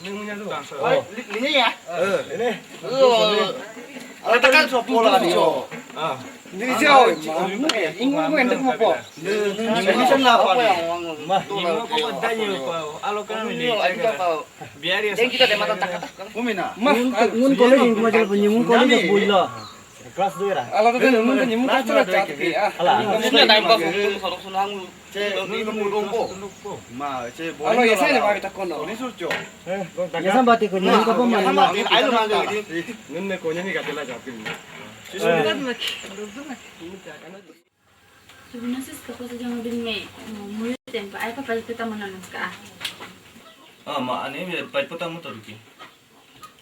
Ini ya. Eh, ini. Ala takal so pola ni. Ah. Ni siya, ingo mo ente mo po. Ni siya na pa ni. Ma. Ingo ko danyo pa. Alo ka ni. Biari. Den kita de mata takata. Kumina. Ma. Ngun ko le ingo ma jalo ngun ko le buila. Kelas dua lah. Ala tadi nunggu nunggu nyimu kacau lah cat ke ah. Alah. Nunggu nunggu nunggu. Che, nunu nunu rompo. Ma, che, Alo ya saya mau kita kono. Ni surcho. Ya sampai tiku ni kau pun mana? Ayo mangga ni. Nene konya ni katela japin. Susunod na. Sabi na sis ka ko sa jang bin me muyu tempa ay pa pa kita mo na ka. Ah, ma ane mi pai pota mo toruki.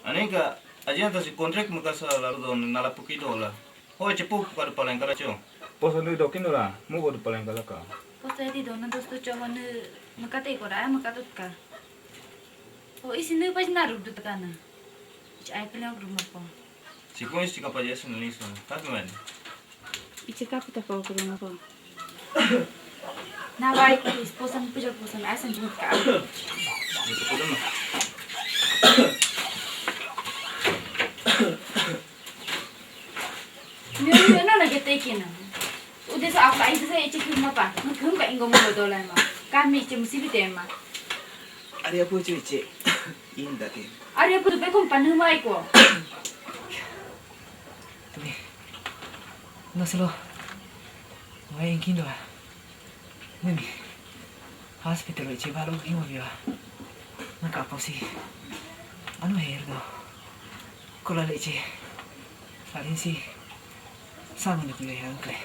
Ane ka aja ta si contract mo ka sa laru don nala puki dola. Ho chepu ka palang kala cho. Posa nui dokin dora, mugo du palang kalaka. Ko sa di don na dos to cho mo na makate ko ra makatut ka. O isi nu pa na ru du ta na. Ich ay pa lang ru ma ko. Si ko si ka pa yes ni so. Ka man. Ichi ka pita ko ko na ko. Na bai ko esposa mo puja esposa mo asan jud ka. Ni ni na na gete kina. Ude sa apa itu sa ichi kuma pa. Ngkum ka ingo mo dola ma. Kami ichi musibi tema. Ari apo ichi ichi. Inda te. Ari apo be kum panu mai ko. Tumi. No selo. Wai inkindo. Nemi. Hospital ichi balo kimo biwa. Naka apo si. Ano herdo. Kola leche. Parin si. Samu ni kule hankle.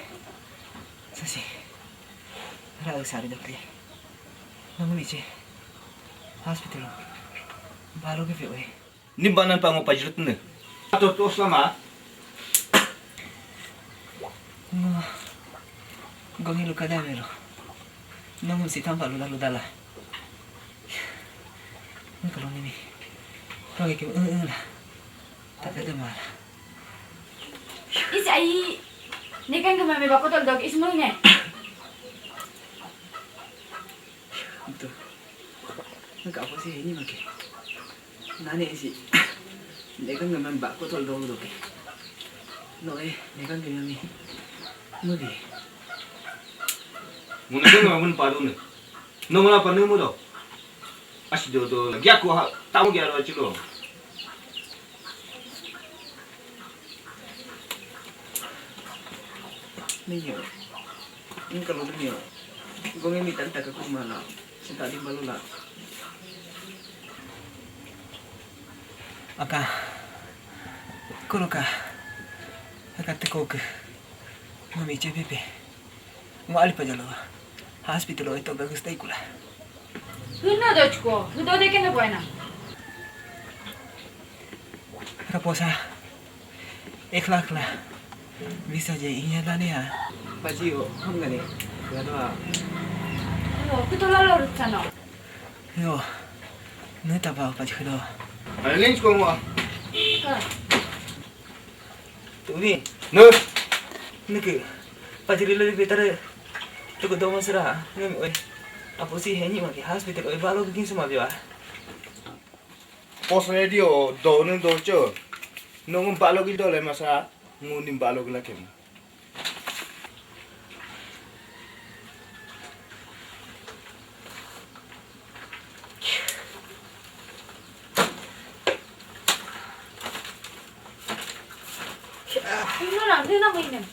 Sasi. Rau sari dokle. Namu ichi. Hospital. Balo ke pe we. Ni banan pa ngo pajrut ne. Ato to sama. Ngo. Gongi luka damelo. Nongo si tampa luda luda la. Nunca lo nini. Roge ke un un la. Tata de mala. Isi ai. Ne kan ke mame bako tol dog is mo ne. Itu. Nunca apo si heni make. Nani isi. Ne kan ke mame bako tol dog dog. No eh, ne kan ke mame. Mugi. Mo ne ko mo mun padu ne. No mo la panu mo do. Asi do do. Gya ko ha. Tamu gya ro chilo. Niño, nunca lo niño. Gongi mi tanta ka kuma la. Senta di balula. Aka. Kuruka. Aka te koke. Mami che pepe. Ngo ali pa jalo. Hospital o ito gagus tai kula. Huno dochko. Hudo de ke na buena. Raposa. Ekla ekla. Visa je inya dane ya. Paji o, hangane. Yadwa. Yo, kutola lo rutsano. Yo. Neta pa paji do. Alin ko mo. Tumi. No. Niki. Paji lo bitare. Tuku domo sira. Ngem oi. Apo si heni ma ki hospital oi balo ki suma biwa. Pos radio do ne do cho. No ngum palo ki do le masa. Ngunim palo ki lakem. Huno na, huno mo inem.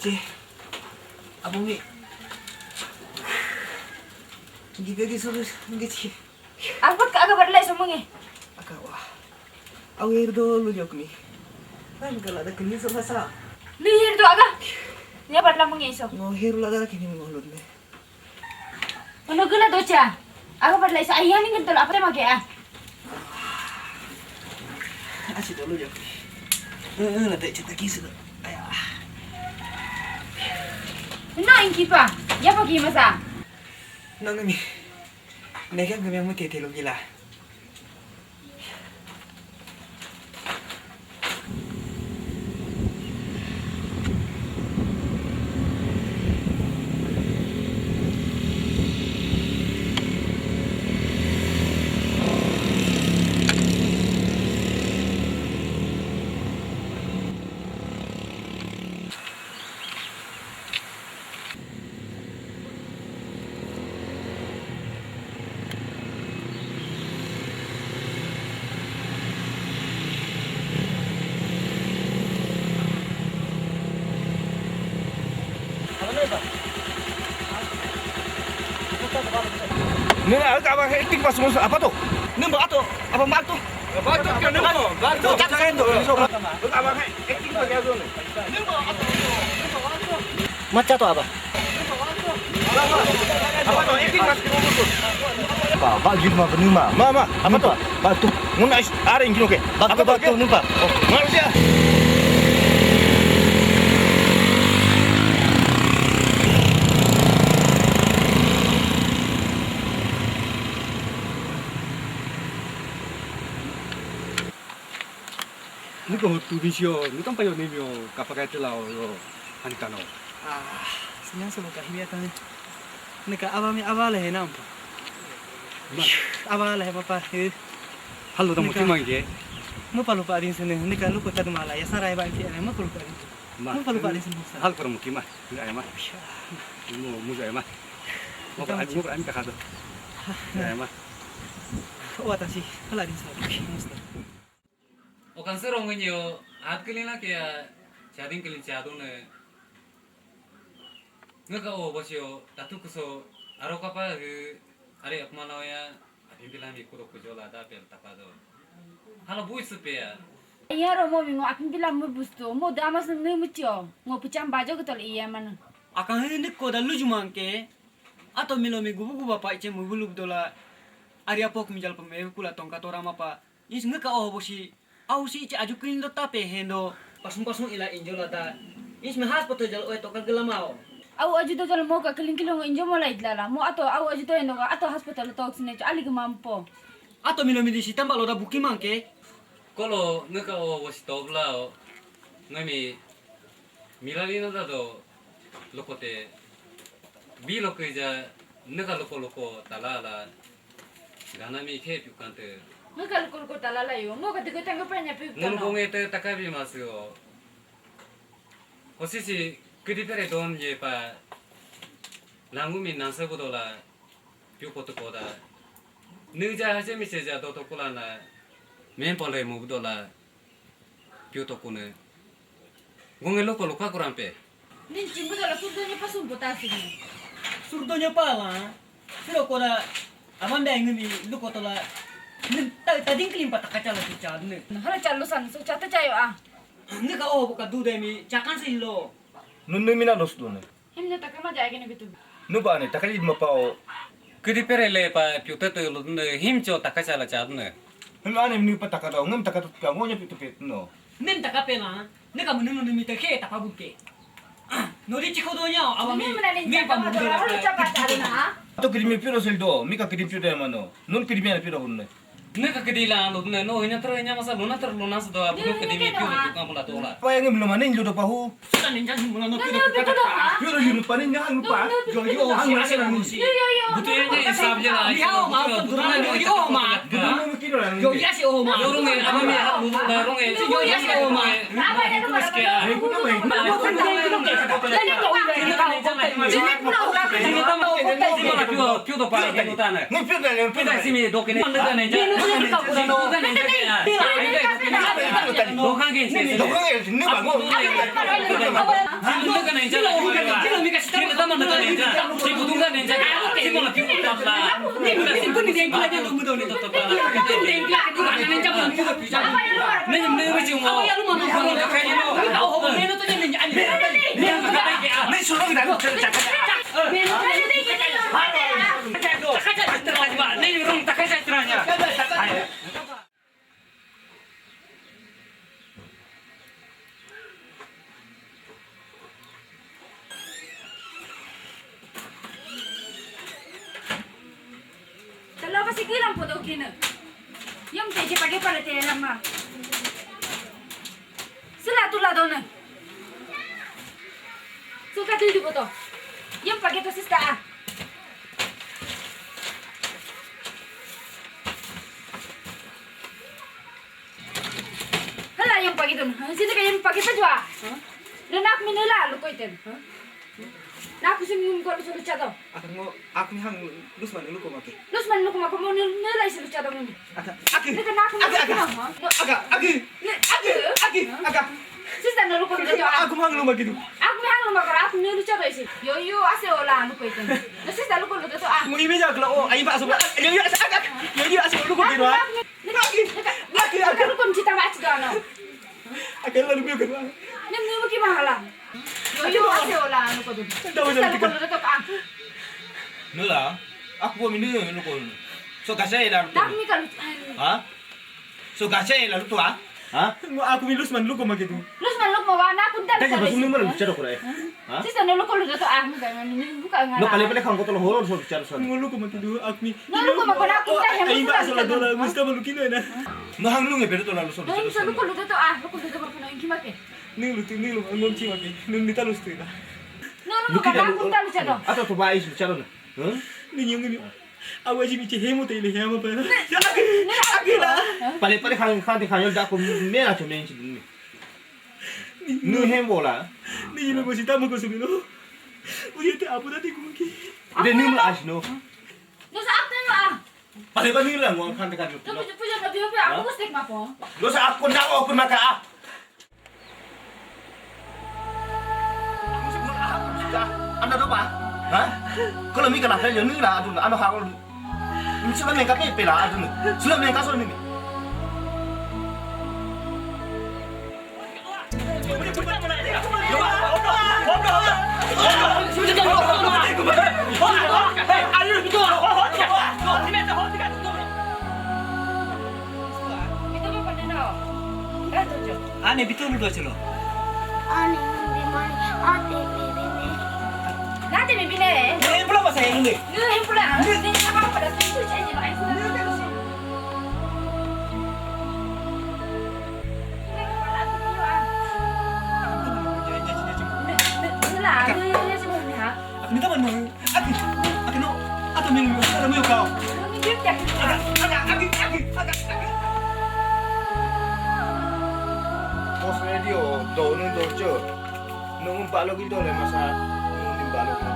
Che. Apo mi. Giga giso gichi. Apa ka aga barlai so mungi. Aka wa. Awir do lu jok mi. Kan kala da kini so masa. Lihir do aga. Ya barla mungi so. Ngo heru la da kini ngo lut ne. Ono gula docha. Aga barlai so ayani ngentel apa tema ke ah. Asi do lu jok mi. Eh, eh, la te chita kisu. Aya. No inkipa. Ya pagi masa. Nang mi. Nekan kami yang mutete lo gila. Nila, ka ba, eh, tik pas mus apa tuh? Nila, apa tuh? Apa mak tuh? Batuk, batuk, batuk. Jangan tuh. Ka ba, eh, tik pas ya tuh. Maca tuh apa? Apa tuh? Eh, tik pas mus tuh. Apa, apa gitu mah, bener mah. Ma, ma, apa tuh? Batuk. Nguna is, aring gitu, oke. Batuk, batuk, nila. Manusia. Niko tu bisio, niko payo ni mio, kapakai telau lo, hankano. Ah, senyang solo kahimia tani. Neka aba mi aba le henam. Ma, aba le papa, eh. Halo tamu Neka. Timang ke. Mo palu pa din sene, neka luko tadu mala, ya sarai ba ke, mo palu pa din. Ma, mo palu pa din sene. Hal koro mukima, nggak ya ma. Mo, mo nggak ya ma. Mo pa, mo pa, ami kakado. Nggak ya ma. Watashi, hala din sa, musta. O kansero ngenyo, at kelin la kia, chadin kelin chadun ne. Ngiika o bosio, tatu kuso, aro kapa hu, are apmano ya, apin pila mi kudo kujola da pel tapado. Hala bui sepe ya. Iya ro mo mi ngo apin pila mu busto, mo damas ne mu mucho, ngo pucham bajo ketol iya mana. Akang ini ko da luju mangke, ato milo mi gubu guba pa iche mu bulu dola, ari apok mi jal peme kula tongka tora mapa. Is ngiika o bosi, au si iche aju kindo tape hendo. Pasung pasung ila injo lata. Is me has poto jal oe toka gelamao. Au aju to jal mo ka keling kilong injo mo lai lala. Mo ato au aju to hendo ka ato hospital to sine cho ali gemampo. Ato milo mili si tamba lo da buki mangke. Kolo ngiika o bosi tobla o. Ngami milalina da do lokote. Bi loke ja ngiika loko loko talala. Gana mi ke piu kante. Ngiika loko loko talala yo. Mo ka digo tangga pa nya piu Ngunu tano. Bonge te takabi masu o. Kosisi kedi pere dom ye pa. Langu mi nansa bodola. Piu koto koda. Nija haje mi seja doto kulana. Men pole mu bodola. Piu tokune. Gonge loko loka kurampe. Nin chimbu dala surdo nyepa sumpo tasini. Surdo nyepa la. Siro koda amanda ngini luko tola. Nin ta tading klimpa takachala kichal ne. Hala chalo san so chata chayo ah. Ngiika o boka dude mi chakan si lo. Nunnu mina dos done. Himne takama jai gini gitu. Nu ba ne takali ma pao. Kedi pere le pa piu tete lo ne him cho takachala chat ne. Him ane mi pa takata ngam takata ka ngonya piu tete no. Nin takapela. Ngiika munu nu mi te ke tapa buke. No di chiko donya awa mi. Ni muna ni mi pa munu. Hala chapa chala na. To kedi mi piu sil do. Mi ka kedi piu de mano. Nun kedi mi piu do ne. Ngiika kedi la lo ne no ina tra nya masa luna tra luna sa do abu kedi mi piu do ka mula tola. Pa yang mi lo maning lo do pahu. Sudah ninja mula no piu do. Piu do yunu paning nya lupa. Yo yo hang masa ni. Yo yo yo. Butu nya isab je la. Yo ma butu na yo yo ma. Butu no mi kiro la. Yo ya si o ma. Yo runge ama mi ha lu na runge. Yo ya si o ma. Talo pa si kilang po do kina. Yam te je pagi pala te lama. Sila tu la dona. Suka tu di foto. Yam pagi to sista ah. Hala yam pagi to. Sini ka yam pagi to jua. Lu nak minula lu koiten. Naku si minum ko lucha to. Aku ngo aku ni hang lus man luko maki. Lus man luko maki mo ni ni lai si lucha to mo. Aka aki. Ni ka naku aki aki. Aka aki. Ni aki aki aka. Sista na luko lucha to. Aku mang lu maki tu. Aku mang lu maki aku ni lucha to isi. Yo yo ase ola luko itu. Na sista luko lucha to. Aku ini aja kalau oh, ayo masuk. Ayo ayo asal aku. Ayo ayo asal lu kok gitu ah. Lagi. Lagi aku. Lu kunci tambah aja doang. Aku lalu gue gitu. Ini mau gimana lah? Yo yo asal lah lu kok. Tahu jadi tiga. Nula, aku mau minum lu kok. So kasih lah. Tapi kalau Ha? So kasih lah lu tuh ah. Ha? Aku minum lu seman lu kok mah gitu. Lu seman lu mau warna aku ntar. Tadi masuk minum lu bicara kok eh. Ha? Sisa no loko luda to ah, muka ngani, muka ngala. No pale pale khango to lo horo so bicara so. Ngo loko maki du akmi. No loko mako na aku ta hemu. Ai ba so la dola musta malu kino na. No hang lu nge pero to la lo so. No so loko luda to ah, loko luda mako na inki make. Ni lu ti ni lu ngom chi make. Ni ni ta lu sti na. No loko mako na aku ta lu chado. Ato to ba is bicara na. Huh? Ni nyong ni. Awa ji biche hemu te ile hema pa. Akila. Pale pale khang khang te khang yo da ko me na cho me chi ni. Nu hem bola. Ni yilo ko sita mo ko sumilo. Uye te apu dati kumaki. Ide nu mo asno. No sa apna yo ah. Pale ba ni la ngwan khan te khan. To puja puja na biyo pe aku stek ma po. No sa aku na ko kun maka ah. Anda dopa? Ha? Kalau mi kala kan yo ni la adun ano ha ko. Sula mengka pe pe la adun. Sula mengka so ni. Ane bitu lu dua celo. Ane bimani ate bibine. Nate bibine. Ni pula bahasa yang ni. Ni pula. Ni apa pada tu tu cakap je lah. Aku minta mana? Aku, aku no, aku minum, aku minum kau. Aku, aku, aku, aku, aku. Post radio, do nu do cho. Nung palo gito le masa, nung timbalo gito.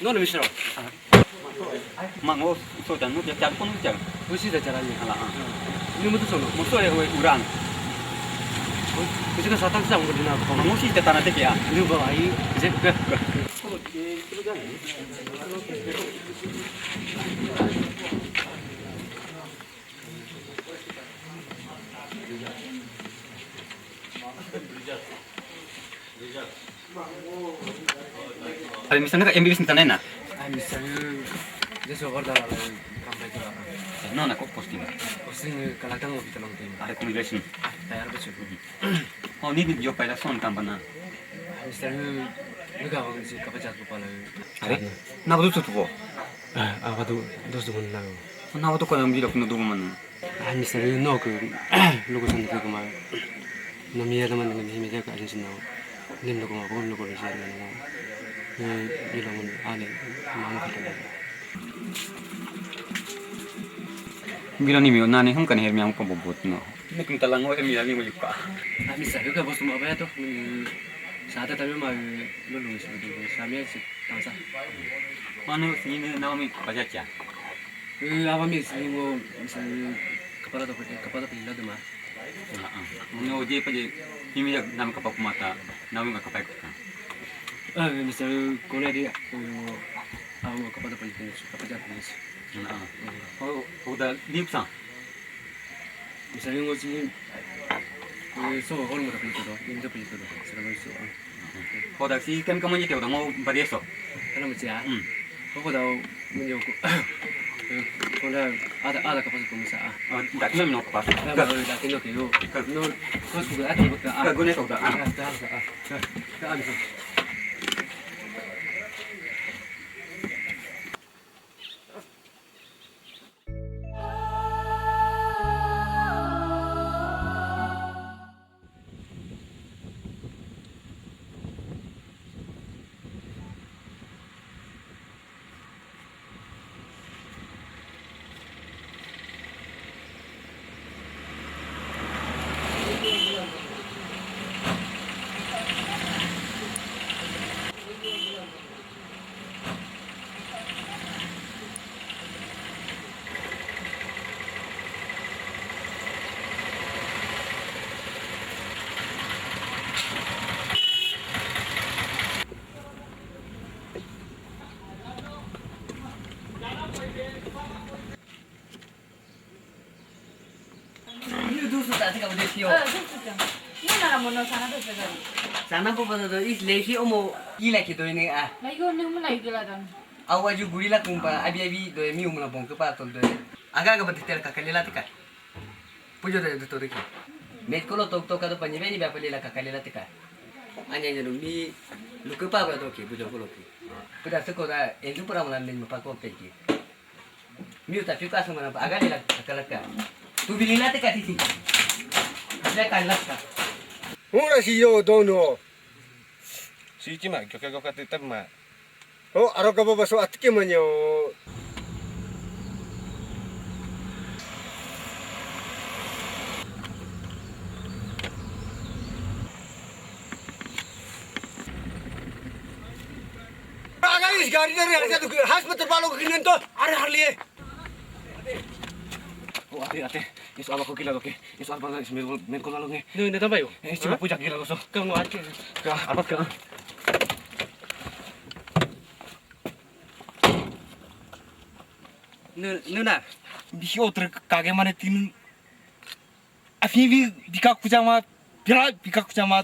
Nona misro. Mango so dan no biar cari kono cari. Usi da cara ni. Hala ha. Ni mutu sono. Mutu e uran. Usi ka satang sa ungo dina ko. Mango si tetana te kya. Ni ba ai. Je. Are mister, naka M B B S ni tanai na? Ai, mister, jesu gorda la kam pai kula. No, na ko posting. Posting kalakang mo kita long tim. Are congratulations. Tayar betul. Oh, ni ni yo pai la son kam bana. Mister, naka bang si kapa jat ko pala. Are, na ko tu tu ko. Apa tu dos tu na. Na ko tu ko na mi lo ko no du man. Ai, mister, no ko luko san ko kuma. Na mi ya teman dengan himi jaga asin sinau. Nim luko ma ko luko di siar na. Ni ni lo mun ane ma ko. Bilo ni mi na ni hum kan her mi ang ko bobot no. Ni kum talang o mi ni mo yuka. Ai, mister, ka bos ma ba to. Sa ta tabi ma lulu si. Sa mi si tansa. Manu sini na mi pajacha. Eh, apa mi si ngo si kapara to kapara to pila de ma. No je pa je himi ya nam ka pakumata na mi ka pai ko. Ah, mister, kone dia. Apa ngo kapara to pila de kapara to pila. Oh, udah lip sa. Mister, ngo si so hol mo to pila to, ni to pila to. Sa mo so. Hoda si kem kamu ni te udah mau badeso. Kana mo siya. Hmm. Ko da mo yo ko. Ko da ada ada kapasa ko misa. Oh, dak no no pas. Ka da ke yo. No, ko su ada ka. Ka gune to da. Ka ka ka. Sana po pa to is lehi omo ila ki to ini ah. Lagi orang yang mulai gila kan. Awa ju gurila kumpa abi abi do mi umla bong ke pa tol do. Aga aga bati ter kakalela tika. Pujo do do to tika. Met kolo tok tok ka do panye beni ba palela kakalela tika. Anya nya mi luke pa ba do ke pujo kolo ke. Puda se ko da endu pura mala men pa ko pe ke. Mi uta piu ka sama na aga lela kakalaka. Tu bilila tika titi. Ada kalaka. Hura si yo dono. Si cima kyo kyo kate tab ma. Oh, aro ka baba so atike manyo. Aga is gari dari harga tu hospital balo kinen to are harliye. Oh, ate ate. Is aba ko kila doke. Is aba is mel mel ko lalo nge. No, na tambayo. Eh, cima puja kila so. Kang wate. Ka apat ka. No, no na. Bihi otre kage mane tin. Afi bi bika kuchama. Pira bika kuchama.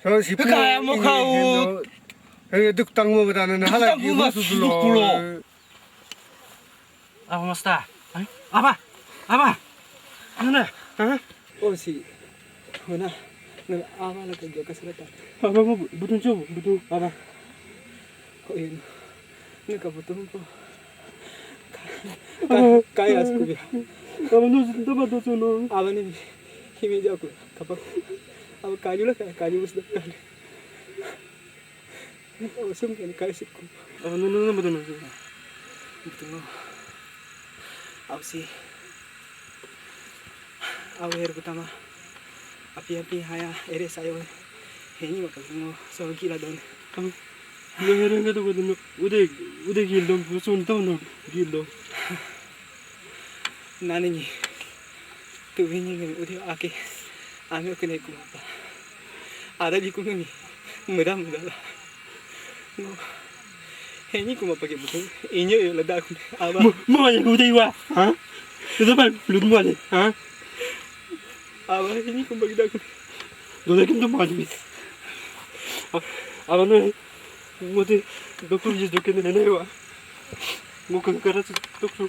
So si Kaya mo ka o. Eh, duk tang mo bata na hala Duk tang mo ma su su kulo. Apa masta? Apa? Apa? Mana? Hah? Oh si. Mana? Ngal ama la ka joka sirata. Apa mo budun jo budun apa? Oh iya. Ngal ka budun po. Kaya asku bi. Apa no sih tempat tu no? Apa ni? Kimi jaku. Kapa? Apa kaju la kaju bus dah. Awa sum kan kai sik ko. Apa no no no betul no. Betul no. Awa si. Awa her pertama. Api api haya ere sayo. Heni maka ngo so gila don. No heren ka to betul no. Ude ude gil dom sun to no gil dom. Nani ni. Tu bini ni ude ake. Ame kene kumapa. Ada di kungi. Muda muda la. No. Heni kumapa ke buku. Inyo yo la da kun. Aba. Mo mo ya ude wa. Ha? Itu apa? Lut mo ale. Ha? Aba heni kumapa ke da kun. Dole kin to mo ale. Ano ne, ngo te doctor ji doke ne ne wa. Ngo kan kara tu doctor.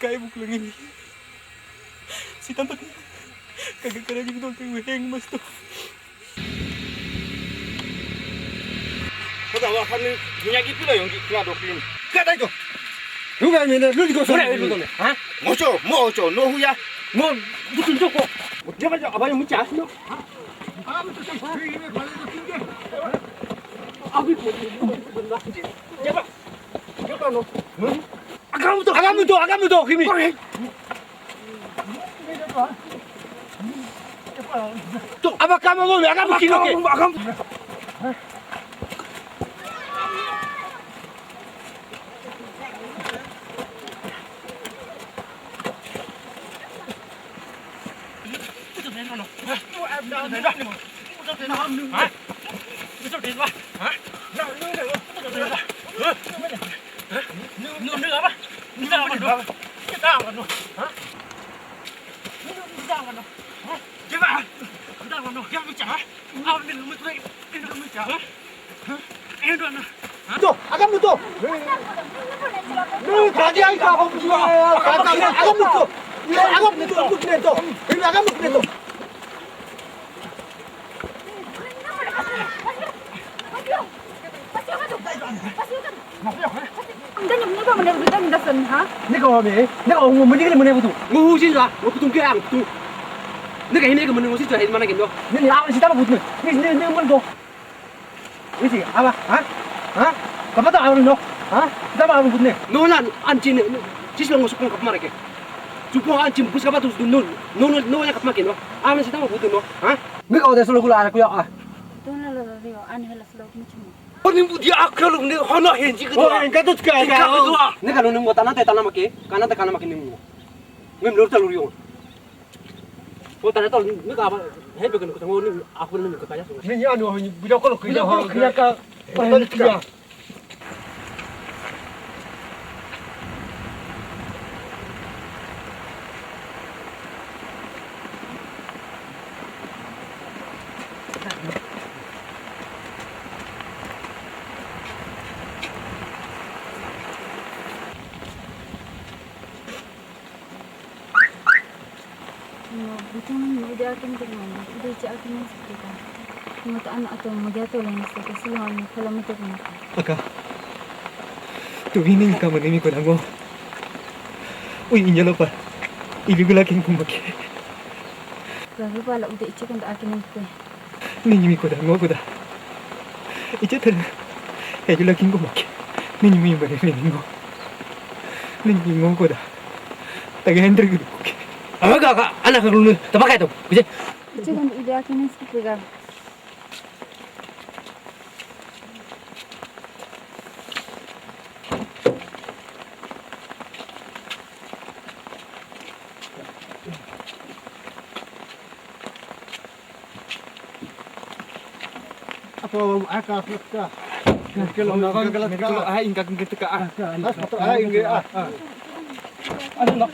Kai buk lagi ni. Si tampat. Kagak kara ji dong kai heng mas tu. Kau tahu kan ni punya gitu lah yang kita dokin. Kata itu. Lu kan ni lu di kosong. Mana lu tu? Ha? Mocho, mocho, no huya. Mo, bukan tu kok. Dia macam apa yang mencas no? Abi, dia apa? Dia apa no? Agam tu, agam tu, agam tu, kimi. Tu, apa kamu mau? Agam kimi ke? Agam. Tu, agam tu. Ni tadi ai ka ko. Agam tu. Agam tu, agam tu. Ini agam tu. Ni ka me, ni ka mo ni ka mo ni butu. Ngo hu sin la, ngo butu ke ang tu. Ni ka hine ka mo ni ngo sin tu hai mana ke no. Ni ni awan sita butu. Ni ni ni mo ko. Isi, apa? Ha? Ha? Kapa tu awan no? Ha? Sita awan butu ne. No na an chin. Sis lo ngo sukong kap mana ke. Sukong an chin bus kapa tu no. No no no ya kap mana ke no. Awan sita butu no. Ha? Ni ka o de solo kula ku ya. Tuna lo lo rio an hela slo muchimo. Ni budia akal ni hono henji ko. Oh, en ka tu ka. En ka tu. Ni ka lo ni mo tana te tana make. Kana te kana make ni mo. Ngem lor ta lo rio. Ko tana to ni ka ba. He be ko ni ko ni aku ni ko tanya so. Ni ya no ni budia ko lo ko ya ho. Ni ka. Butung ni dia akan dengan dia cak akan seperti kan. Mata anak atau muda tu lain seperti silang kalau mata pun. Aka. Tu ini kamu ni ko dango. Ui, inya lo pa. Ili gula king kumake. Lalu pala udah icik untuk akan nanti. Ni nyimi ko da, ngo ko da. Iche tele. He jula kingo make. Ni nyimi bare ni ngo. Ni nyimi ngo ko da. Taga hendre ko. Ama ka ka ana ka runu. Tapakai to. Kuje. Iche kan ide akin sipega. Apa aka ka. Kalau nak kalau ah ingka kita ka ah. Pas betul ah ingka ah. Ano na?